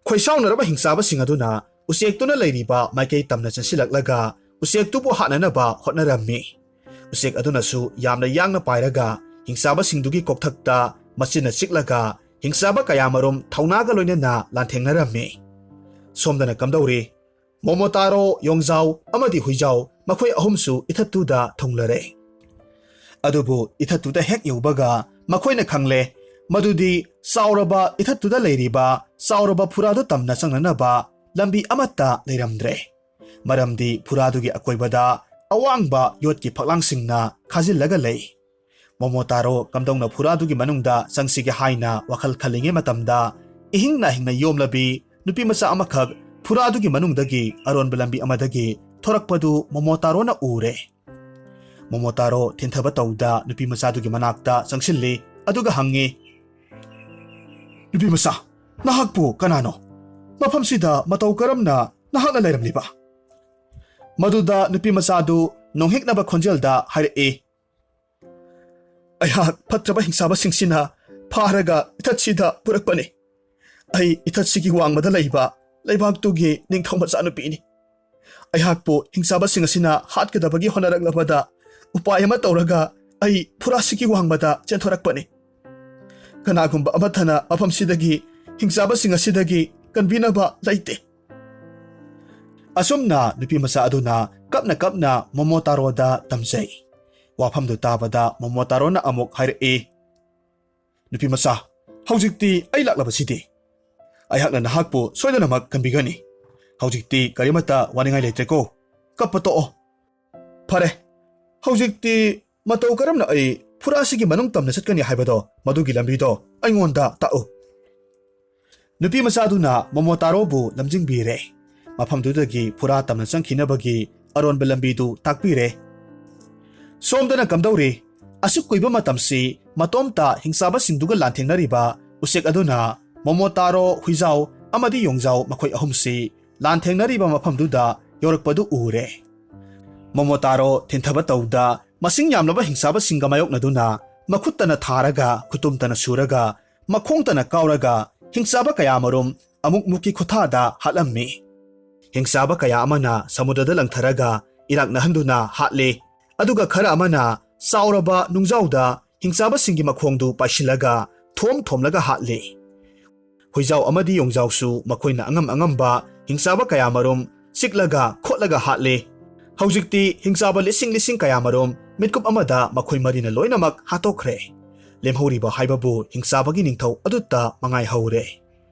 ꯈꯣꯏꯁꯥꯎꯅꯔꯕ ꯍꯤꯡꯆꯥꯕꯁꯤꯡ ꯑꯗꯨꯅ ꯎꯆꯦꯛꯇꯨꯅ ꯂꯩꯔꯤꯕ ꯃꯥꯏꯀꯩ ꯇꯝꯅ ꯆꯦꯟꯁꯤꯜꯂꯛꯂꯒ ꯎꯆꯦꯛꯇꯨꯕꯨ ꯍꯥꯠꯅꯅꯕ ꯍꯣꯠꯅꯔꯝꯃꯤ꯫ ꯎꯆꯦꯛ ꯑꯗꯨꯅꯁꯨ ꯌꯥꯝꯅ ꯌꯥꯡꯅ ꯄꯥꯏꯔꯒ ꯍꯤꯡꯆꯥꯕꯁꯤꯡꯗꯨꯒꯤ ꯀꯣꯛꯊꯛꯇ ꯃꯆꯤꯟꯅ ꯆꯤꯛꯂꯒ ꯍꯤꯡꯆꯥꯕ ꯀꯌꯥꯃꯔꯨꯝ ꯊꯧꯅꯥꯒ ꯂꯣꯏꯅꯅ ꯂꯥꯟꯊꯦꯡꯅꯔꯝꯃꯤ꯫ ꯁꯣꯝꯗꯅ ꯀꯝꯗꯧꯔꯤ? ꯃꯣꯃꯣꯇꯥꯔꯣ, ꯌꯣꯡꯖꯥꯎ ꯑꯃꯗꯤ ꯍꯨꯏꯖꯥꯎ ꯃꯈꯣꯏ ꯑꯍꯨꯝꯁꯨ ꯏꯊꯠꯇꯨꯗ ꯊꯨꯡꯂꯔꯦ꯫ ꯑꯗꯨꯕꯨ ꯏꯊꯠꯇꯨꯗ ꯍꯦꯛ ꯌꯧꯕꯒ ꯃꯈꯣꯏꯅ ꯈꯪꯂꯦ ꯃꯗꯨꯗꯤ ꯆꯥꯎꯔꯕ ꯏꯊꯠꯇꯨꯗ ꯂꯩꯔꯤꯕ ꯆꯥꯎꯔꯕ ꯐꯨꯔꯥꯗꯨ ꯇꯝꯅ ꯆꯪꯅꯅꯕ ꯂꯝꯕꯤ ꯑꯃꯠꯇ ꯂꯩꯔꯝꯗ꯭ꯔꯦ꯫ ꯃꯔꯝꯗꯤ ꯐꯨꯔꯥꯗꯨꯒꯤ ꯑꯀꯣꯏꯕꯗ ꯑꯋꯥꯡꯕ ꯌꯣꯠꯀꯤ ꯐꯛꯂꯥꯡꯁꯤꯡꯅ ꯈꯥꯖꯤꯜꯂꯒ ꯂꯩ꯫ ꯃꯣꯃꯣꯇꯥꯔꯣ ꯀꯝꯗꯧꯅ ꯐꯨꯔꯥꯗꯨꯒꯤ ꯃꯅꯨꯡꯗ ꯆꯪꯁꯤꯒꯦ ꯍꯥꯏꯅ ꯋꯥꯈꯜ ꯈꯜꯂꯤꯉꯩ ꯃꯇꯝꯗ, ꯏꯍꯤꯡ ꯅꯥꯍꯤꯡꯅ ꯌꯣꯝꯂꯕꯤ ꯅꯨꯄꯤ ꯃꯆꯥ ꯑꯃꯈꯛ ꯐꯨꯔꯥꯗꯨꯒꯤ ꯃꯅꯨꯡꯗꯒꯤ ꯑꯔꯣꯟꯕ ꯂꯝꯕꯤ ꯑꯃꯗꯒꯤ ꯊꯣꯔꯛꯄꯗꯨ ꯃꯣꯃꯣꯇꯥꯔꯣꯅ ꯎꯔꯦ꯫ ꯃꯣꯃꯣꯇꯥꯔꯣ ꯊꯤꯟꯊꯕ ꯇꯧꯗ ꯅꯨꯄꯤ ꯃꯆꯥꯗꯨꯒꯤ ꯃꯅꯥꯛꯇ ꯆꯪꯁꯤꯜꯂꯤ, ꯑꯗꯨꯒ ꯍꯪꯉꯤ, "ꯅꯨꯄꯤ ꯃꯆꯥ, ꯅꯍꯥꯛꯄꯨ ꯀꯅꯥꯅꯣ? ꯃꯐꯝꯁꯤꯗ ꯃꯇꯧ ꯀꯔꯝꯅ ꯅꯍꯥꯛꯅ ꯂꯩꯔꯝꯂꯤꯕ?" ꯃꯗꯨꯗ ꯅꯨꯄꯤ ꯃꯆꯥꯗꯨ ꯅꯣꯡꯍꯤꯛꯅꯕ ꯈꯣꯟꯖꯦꯜꯗ ꯍꯥꯏꯔꯛꯏ, "ꯑꯩꯍꯥꯛ ꯐꯠꯇ꯭ꯔꯕ ꯍꯤꯡꯆꯥꯕꯁꯤꯡꯁꯤꯅ ꯐꯥꯔꯒ ꯏꯊꯠꯁꯤꯗ ꯄꯨꯔꯛꯄꯅꯤ꯫ ꯑꯩ ꯏꯊꯠꯁꯤꯒꯤ ꯋꯥꯡꯃꯗ ꯂꯩꯕ ꯂꯩꯕꯥꯛꯇꯨꯒꯤ ꯅꯤꯡꯊꯧ ꯃꯆꯥꯅꯨꯄꯤꯅꯤ꯫ ꯑꯩꯍꯥꯛꯄꯨ ꯍꯤꯡꯆꯥꯕꯁꯤꯡ ꯑꯁꯤꯅ ꯍꯥꯠꯀꯗꯕꯒꯤ ꯍꯣꯠꯅꯔꯛꯂꯕꯗ ꯎꯄꯥꯏ ꯑꯃ ꯇꯧꯔꯒ ꯑꯩ ꯐꯨꯔꯥꯁꯤꯒꯤ ꯋꯥꯡꯃꯗ ꯆꯦꯟꯊꯣꯔꯛꯄꯅꯤ꯫ ꯀꯅꯥꯒꯨꯝꯕ ꯑꯃꯠꯇꯅ ꯃꯐꯝꯁꯤꯗꯒꯤ ꯍꯤꯡꯆꯥꯕꯁꯤꯡ ꯑꯁꯤꯗꯒꯤ ꯀꯟꯕꯤꯅꯕ ꯂꯩꯇꯦ꯫" ꯑꯁꯨꯝꯅ ꯅꯨꯄꯤ ꯃꯆꯥ ꯑꯗꯨꯅ ꯀꯞꯅ ꯀꯞꯅ ꯃꯣꯃꯣꯇꯥꯔꯣꯗ ꯇꯝꯖꯩ꯫ ꯋꯥꯐꯝꯗꯨ ꯇꯥꯕꯗ ꯃꯣꯃꯣꯇꯥꯔꯣꯅ ꯑꯃꯨꯛ ꯍꯥꯏꯔꯛꯏ, "ꯅꯨꯄꯤ ꯃꯆꯥ, ꯍꯧꯖꯤꯛꯇꯤ ꯑꯩ ꯂꯥꯛꯂꯕꯁꯤꯗꯤ?" ꯑꯩꯍꯥꯛꯅ ꯅꯍꯥꯛꯄꯨ ꯁꯣꯏꯗꯅꯃꯛ ꯀꯟꯕꯤꯒꯅꯤ꯫ ꯍꯧꯖꯤꯛꯇꯤ ꯀꯔꯤꯃꯠꯇ ꯋꯥꯅꯤꯡꯉꯥꯏ ꯂꯩꯇ꯭ꯔꯦꯀꯣ꯫ ꯀꯞꯄ ꯇꯣꯛꯑꯣ꯫ ꯐꯔꯦ, ꯍꯧꯖꯤꯛꯇꯤ ꯃꯇꯧ ꯀꯔꯝꯅ ꯑꯩ ꯐꯨꯔꯥꯁꯤꯒꯤ ꯃꯅꯨꯡ ꯇꯝꯅ ꯆꯠꯀꯅꯤ ꯍꯥꯏꯕꯗꯣ, ꯃꯗꯨꯒꯤ ꯂꯝꯕꯤꯗꯣ ꯑꯩꯉꯣꯟꯗ ꯇꯥꯛꯎ꯫ ꯅꯨꯄꯤ ꯃꯆꯥꯗꯨꯅ ꯃꯣꯃꯣꯇꯥꯔꯣꯕꯨ ꯂꯝꯖꯤꯡꯕꯤꯔꯦ꯫ ꯃꯐꯝꯗꯨꯗꯒꯤ ꯐꯨꯔꯥ ꯇꯝꯅ ꯆꯪꯈꯤꯅꯕꯒꯤ ꯑꯔꯣꯟꯕ ꯂꯝꯕꯤꯗꯨ ꯇꯥꯛꯄꯤꯔꯦ꯫ ꯁꯣꯝꯗꯅ ꯀꯝꯗꯧꯔꯤ? ꯑꯁꯨꯛ ꯀꯨꯏꯕ ꯃꯇꯝꯁꯤ ꯃꯇꯣꯝꯇ ꯍꯤꯡꯆꯥꯕꯁꯤꯡꯗꯨꯒ ꯂꯥꯟꯊꯦꯡꯅꯔꯤꯕ ꯎꯆꯦꯛ ꯑꯗꯨꯅ ꯃꯣꯃꯣꯇꯥꯔꯣ, ꯍꯨꯏꯖꯥꯎ ꯑꯃꯗꯤ ꯌꯣꯡꯖꯥꯎ ꯃꯈꯣꯏ ꯑꯍꯨꯝꯁꯤ ꯂꯥꯟꯊꯦꯡꯅꯔꯤꯕ ꯃꯐꯝꯗꯨꯗ ꯌꯧꯔꯛꯄꯗꯨ ꯎꯔꯦ꯫ ꯃꯣꯃꯣꯇꯥꯔꯣ ꯊꯤꯟꯊꯕ ꯇꯧꯗ ꯃꯁꯤꯡ ꯌꯥꯝꯂꯕ ꯍꯤꯡꯆꯥꯕꯁꯤꯡꯒ ꯃꯥꯌꯣꯛꯅꯗꯨꯅ ꯃꯈꯨꯠꯇꯅ ꯊꯥꯔꯒ, ꯈꯨꯇꯨꯝꯇꯅ ꯁꯨꯔꯒ, ꯃꯈꯣꯡꯇꯅ ꯀꯥꯎꯔꯒ ꯍꯤꯡꯆꯥꯕ ꯀꯌꯥꯃꯔꯨꯝ ꯑꯃꯨꯛ ꯃꯨꯛꯀꯤ ꯈꯨꯠꯊꯥꯗ ꯍꯥꯠꯂꯝꯃꯤ꯫ ꯍꯤꯡꯆꯥꯕ ꯀꯌꯥ ꯑꯃꯅ ꯁꯃꯨꯗ꯭ꯔꯗ ꯂꯪꯊꯔꯒ ꯏꯔꯥꯛꯅꯍꯟꯗꯨꯅ ꯍꯥꯠꯂꯤ, ꯑꯗꯨꯒ ꯈꯔ ꯑꯃꯅ ꯆꯥꯎꯔꯕ ꯅꯨꯡꯖꯥꯎꯗ ꯍꯤꯡꯆꯥꯕꯁꯤꯡꯒꯤ ꯃꯈꯣꯡꯗꯨ ꯄꯥꯏꯁꯤꯜꯂꯒ ꯊꯣꯝ ꯊꯣꯝꯂꯒ ꯍꯥꯠꯂꯤ꯫ ꯍꯨꯏꯖꯥꯎ ꯑꯃꯗꯤ ꯌꯣꯡꯖꯥꯎꯁꯨ ꯃꯈꯣꯏꯅ ꯑꯉꯝ ꯑꯉꯝꯕ ꯍꯤꯡꯆꯥꯕ ꯀꯌꯥꯃꯔꯨꯝ ꯆꯤꯛꯂꯒ ꯈꯣꯠꯂꯒ ꯍꯥꯠꯂꯤ꯫ ꯍꯧꯖꯤꯛꯇꯤ ꯍꯤꯡꯆꯥꯕ ꯂꯤꯁꯤꯡ ꯂꯤꯁꯤꯡ ꯀꯌꯥꯃꯔꯨꯝ ꯃꯤꯠꯀꯨꯞ ꯑꯃꯗ ꯃꯈꯣꯏ ꯃꯔꯤꯅ ꯂꯣꯏꯅꯃꯛ ꯍꯥꯠꯇꯣꯛꯈ꯭ꯔꯦ꯫ ꯂꯦꯝꯍꯧꯔꯤꯕ ꯍꯥꯏꯕꯕꯨ ꯍꯤꯡꯆꯥꯕꯒꯤ ꯅꯤꯡꯊꯧ ꯑꯗꯨꯇ ꯃꯉꯥꯏꯍꯧꯔꯦ꯫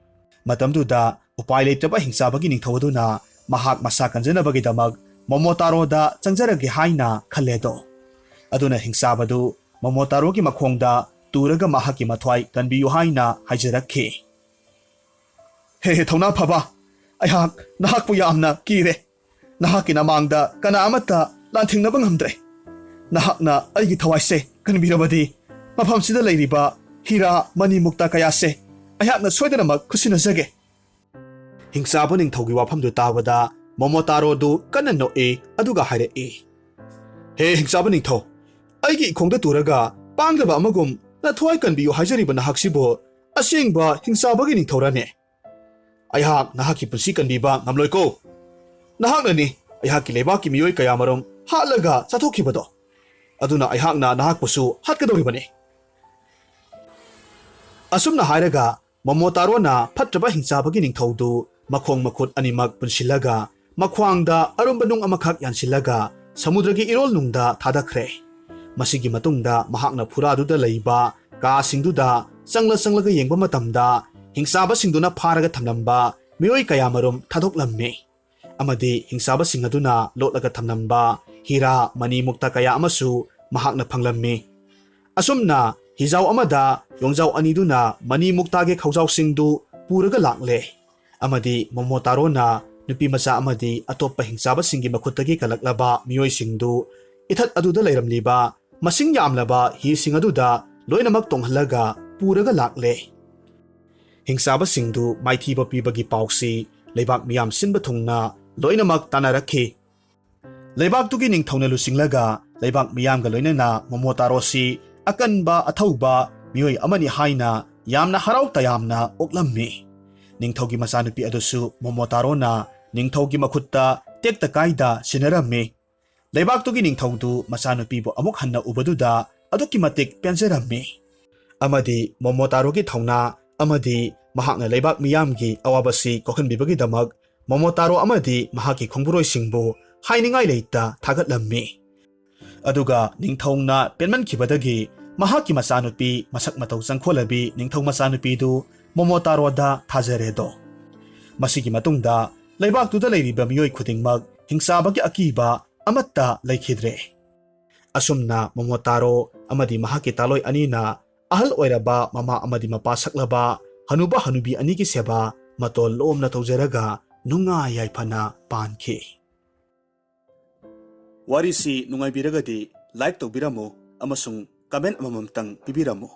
ꯃꯇꯝꯗꯨꯗ ꯎꯄꯥꯏ ꯂꯩꯇ꯭ꯔꯕ ꯍꯤꯡꯆꯥꯕꯒꯤ ꯅꯤꯡꯊꯧ ꯑꯗꯨꯅ ꯃꯍꯥꯛ ꯃꯁꯥ ꯀꯟꯖꯅꯕꯒꯤꯗꯃꯛ ꯃꯣꯃꯣꯇꯥꯔꯣꯗ ꯆꯪꯖꯔꯒꯦ ꯍꯥꯏꯅ ꯈꯜꯂꯦꯗꯣ꯫ ꯑꯗꯨꯅ ꯍꯤꯡꯆꯥꯕꯗꯨ ꯃꯣꯃꯣꯇꯥꯔꯣꯒꯤ ꯃꯈꯣꯡꯗ ꯇꯨꯔꯒ ꯃꯍꯥꯛꯀꯤ ꯃꯊ꯭ꯋꯥꯏ ꯀꯟꯕꯤꯌꯨ ꯍꯥꯏꯅ ꯍꯥꯏꯖꯔꯛꯈꯤ꯫ "ꯍꯦ, ꯍꯦ, ꯊꯧꯅꯥ ꯐꯕ, ꯑꯩꯍꯥꯛ ꯅꯍꯥꯛꯄꯨ ꯌꯥꯝꯅ ꯀꯤꯔꯦ꯫ ꯅꯍꯥꯛꯀꯤ ꯅꯃꯥꯡꯗ ꯀꯅꯥ ꯑꯃꯠꯇ ꯂꯥꯟꯊꯦꯡꯅꯕ ꯉꯝꯗ꯭ꯔꯦ꯫ ꯅꯍꯥꯛꯅ ꯑꯩꯒꯤ ꯊꯋꯥꯏꯁꯦ ꯀꯟꯕꯤꯔꯕꯗꯤ, ꯃꯐꯝꯁꯤꯗ ꯂꯩꯔꯤꯕ ꯍꯤꯔꯥ, ꯃꯅꯤ, ꯃꯨꯛꯇꯥ ꯀꯌꯥꯁꯦ ꯑꯩꯍꯥꯛꯅ ꯁꯣꯏꯗꯅꯃꯛ ꯈꯨꯠꯁꯤꯟꯅꯖꯒꯦ"꯫ ꯍꯤꯡꯆꯥꯕ ꯅꯤꯡꯊꯧꯒꯤ ꯋꯥꯐꯝꯗꯨ ꯇꯥꯕꯗ ꯃꯣꯃꯣꯇꯥꯔꯣꯗꯨ ꯀꯟꯅ ꯅꯣꯛꯏ, ꯑꯗꯨꯒ ꯍꯥꯏꯔꯛꯏ, "ꯍꯦ ꯍꯤꯡꯆꯥꯕ ꯅꯤꯡꯊꯧ, ꯑꯩꯒꯤ ꯏꯈꯣꯡꯗ ꯇꯨꯔꯒ ꯄꯥꯡꯗꯕ ꯑꯃꯒꯨꯝ ꯅꯊ꯭ꯋꯥꯏ ꯀꯟꯕꯤꯌꯨ ꯍꯥꯏꯖꯔꯤꯕ ꯅꯍꯥꯛꯁꯤꯕꯨ ꯑꯁꯦꯡꯕ ꯍꯤꯡꯆꯥꯕꯒꯤ ꯅꯤꯡꯊꯧꯔꯅꯦ? ꯑꯩꯍꯥꯛ ꯅꯍꯥꯛꯀꯤ ꯄꯨꯟꯁꯤ ꯀꯟꯕꯤꯕ ꯉꯝꯂꯣꯏꯀꯣ꯫ ꯅꯍꯥꯛꯅꯅꯤ ꯑꯩꯍꯥꯛꯀꯤ ꯂꯩꯕꯥꯛꯀꯤ ꯃꯤꯑꯣꯏ ꯀꯌꯥꯃꯔꯨꯝ ꯍꯥꯠꯂꯒ ꯆꯥꯊꯣꯛꯈꯤꯕꯗꯣ꯫ ꯑꯗꯨꯅ ꯑꯩꯍꯥꯛꯅ ꯅꯍꯥꯛꯄꯨꯁꯨ ꯍꯥꯠꯀꯗꯧꯔꯤꯕꯅꯤ"꯫ ꯑꯁꯨꯝꯅ ꯍꯥꯏꯔꯒ ꯃꯣꯃꯣꯇꯥꯔꯣꯅ ꯐꯠꯇ꯭ꯔꯕ ꯍꯤꯡꯆꯥꯕꯒꯤ ꯅꯤꯡꯊꯧꯗꯨ ꯃꯈꯣꯡ ꯃꯈꯨꯠ ꯑꯅꯤꯃꯛ ꯄꯨꯟꯁꯤꯜꯂꯒ ꯃꯈ꯭ꯋꯥꯡꯗ ꯑꯔꯨꯝꯕ ꯅꯨꯡ ꯑꯃꯈꯛ ꯌꯥꯟꯁꯤꯜꯂꯒ ꯁꯃꯨꯗ꯭ꯔꯒꯤ ꯏꯔꯣꯜꯅꯨꯡꯗ ꯊꯥꯗꯈ꯭ꯔꯦ꯫ ꯃꯁꯤꯒꯤ ꯃꯇꯨꯡꯗ ꯃꯍꯥꯛꯅ ꯐꯨꯔꯥꯗꯨꯗ ꯂꯩꯕ ꯀꯥꯁꯤꯡꯗꯨꯗ ꯆꯪꯂ ꯆꯪꯂꯒ ꯌꯦꯡꯕ ꯃꯇꯝꯗ ꯍꯤꯡꯆꯥꯕꯁꯤꯡꯗꯨꯅ ꯐꯥꯔꯒ ꯊꯝꯂꯝꯕ ꯃꯤꯑꯣꯏ ꯀꯌꯥꯃꯔꯨꯝ ꯊꯥꯗꯣꯛꯂꯝꯃꯤ꯫ ꯑꯃꯗꯤ ꯍꯤꯡꯆꯥꯕꯁꯤꯡ ꯑꯗꯨꯅ ꯂꯣꯠꯂꯒ ꯊꯝꯂꯝꯕ ꯍꯤꯔꯥ ꯃꯅꯤ ꯃꯨꯛꯇꯥ ꯀꯌꯥ ꯑꯃꯁꯨ ꯃꯍꯥꯛꯅ ꯐꯪꯂꯝꯃꯤ꯫ ꯑꯁꯨꯝꯅ ꯍꯤꯖꯥꯎ ꯑꯃꯗ ꯌꯣꯡꯖꯥꯎ ꯑꯅꯤꯗꯨꯅ ꯃꯅꯤ ꯃꯨꯛꯇꯥꯒꯤ ꯈꯧꯖꯥꯎꯁꯤꯡꯗꯨ ꯄꯨꯔꯒ ꯂꯥꯛꯂꯦ꯫ ꯑꯃꯗꯤ ꯃꯣꯃꯣꯇꯥꯔꯣꯅ ꯅꯨꯄꯤ ꯃꯆꯥ ꯑꯃꯗꯤ ꯑꯇꯣꯞꯄ ꯍꯤꯡꯆꯥꯕꯁꯤꯡꯒꯤ ꯃꯈꯨꯠꯇꯒꯤ ꯀꯜꯂꯛꯂꯕ ꯃꯤꯑꯣꯏꯁꯤꯡꯗꯨ ꯏꯊꯠ ꯑꯗꯨꯗ ꯂꯩꯔꯝꯂꯤꯕ ꯃꯁꯤꯡ ꯌꯥꯝꯂꯕ ꯍꯤꯁꯤꯡ ꯑꯗꯨꯗ ꯂꯣꯏꯅꯃꯛ ꯇꯣꯡꯍꯜꯂꯒ ꯄꯨꯔꯒ ꯂꯥꯛꯂꯦ꯫ ꯍꯤꯡꯆꯥꯕꯁꯤꯡꯗꯨ ꯃꯥꯏꯊꯤꯕ ꯄꯤꯕꯒꯤ ꯄꯥꯎꯁꯤ ꯂꯩꯕꯥꯛ ꯃꯤꯌꯥꯝ ꯁꯤꯟꯕ ꯊꯨꯡꯅ ꯂꯣꯏꯅꯃꯛ ꯇꯥꯟꯅꯔꯛꯈꯤ꯫ ꯂꯩꯕꯥꯛꯇꯨꯒꯤ ꯅꯤꯡꯊꯧꯅ ꯂꯨꯆꯤꯡꯂꯒ ꯂꯩꯕꯥꯛ ꯃꯤꯌꯥꯝꯒ ꯂꯣꯏꯅꯅ ꯃꯣꯃꯣꯇꯥꯔꯣꯁꯤ ꯑꯀꯟꯕ ꯑꯊꯧꯕ ꯃꯤꯑꯣꯏ ꯑꯃꯅꯤ ꯍꯥꯏꯅ ꯌꯥꯝꯅ ꯍꯔꯥꯎ ꯇꯌꯥꯝꯅ ꯑꯣꯛꯂꯝꯃꯤ꯫ ꯅꯤꯡꯊꯧꯒꯤ ꯃꯆꯥꯅꯨꯄꯤ ꯑꯗꯨꯁꯨ ꯃꯣꯃꯣꯇꯥꯔꯣꯅ ꯅꯤꯡꯊꯧꯒꯤ ꯃꯈꯨꯠꯇ ꯇꯦꯛꯇ ꯀꯥꯏꯗ ꯁꯤꯟꯅꯔꯝꯃꯤ꯫ ꯂꯩꯕꯥꯛꯇꯨꯒꯤ ꯅꯤꯡꯊꯧꯗꯨ ꯃꯆꯥꯅꯨꯄꯤꯕꯨ ꯑꯃꯨꯛ ꯍꯟꯅ ꯎꯕꯗꯨꯗ ꯑꯗꯨꯛꯀꯤ ꯃꯇꯤꯛ ꯄꯦꯟꯖꯔꯝꯃꯤ꯫ ꯑꯃꯗꯤ ꯃꯣꯃꯣꯇꯥꯔꯣꯒꯤ ꯊꯧꯅꯥ ꯑꯃꯗꯤ ꯃꯍꯥꯛꯅ ꯂꯩꯕꯥꯛ ꯃꯤꯌꯥꯝꯒꯤ ꯑꯋꯥꯕꯁꯤ ꯀꯣꯛꯍꯟꯕꯤꯕꯒꯤꯗꯃꯛ ꯃꯣꯃꯣꯇꯥꯔꯣ ꯑꯃꯗꯤ ꯃꯍꯥꯛꯀꯤ ꯈꯣꯡꯕꯨꯔꯣꯏꯁꯤꯡꯕꯨ ꯍꯥꯏꯅꯤꯡꯉꯥꯏ ꯂꯩꯇ ꯊꯥꯒꯠꯂꯝꯃꯤ꯫ ꯑꯗꯨꯒ ꯅꯤꯡꯊꯧꯅ ꯄꯦꯟꯃꯟꯈꯤꯕꯗꯒꯤ ꯃꯍꯥꯛꯀꯤ ꯃꯆꯥꯅꯨꯄꯤ ꯃꯁꯛ ꯃꯇꯧ ꯆꯪꯈꯣꯜꯂꯕꯤ ꯅꯤꯡꯊꯧ ꯃꯆꯥꯅꯨꯄꯤꯗꯨ ꯃꯣꯃꯣꯇꯥꯔꯣꯗ ꯊꯥꯖꯔꯦꯗꯣ꯫ ꯃꯁꯤꯒꯤ ꯃꯇꯨꯡꯗ ꯂꯩꯕꯥꯛꯇꯨꯗ ꯂꯩꯔꯤꯕ ꯃꯤꯑꯣꯏ ꯈꯨꯗꯤꯡꯃꯛ ꯍꯤꯡꯆꯥꯕꯒꯤ ꯑꯀꯤꯕ ꯑꯃꯠꯇ ꯂꯩꯈꯤꯗ꯭ꯔꯦ꯫ ꯑꯁꯨꯝꯅ ꯃꯣꯃꯣꯇꯥꯔꯣ ꯑꯃꯗꯤ ꯃꯍꯥꯛꯀꯤ ꯇꯥꯂꯣꯏ ꯑꯅꯤꯅ ꯑꯍꯜ ꯑꯣꯏꯔꯕ ꯃꯃꯥ ꯑꯃꯗꯤ ꯃꯄꯥ ꯁꯛꯂꯕ ꯍꯅꯨꯕ ꯍꯅꯨꯕꯤ ꯑꯅꯤꯒꯤ ꯁꯦꯕꯥ ꯃꯇꯣꯜ ꯂꯣꯝꯅ ꯇꯧꯖꯔꯒ ꯅꯨꯡꯉꯥꯏ ꯌꯥꯏꯐꯅ ꯄꯥꯟꯈꯤ꯫ ꯋꯥꯔꯤꯁꯤ ꯅꯨꯡꯉꯥꯏꯕꯤꯔꯒꯗꯤ like ꯇꯧꯕꯤꯔꯝꯃꯨ ꯑꯃꯁꯨꯡ comment ꯑꯃꯃꯝꯇꯪ ꯄꯤꯕꯤꯔꯝꯃꯨ꯫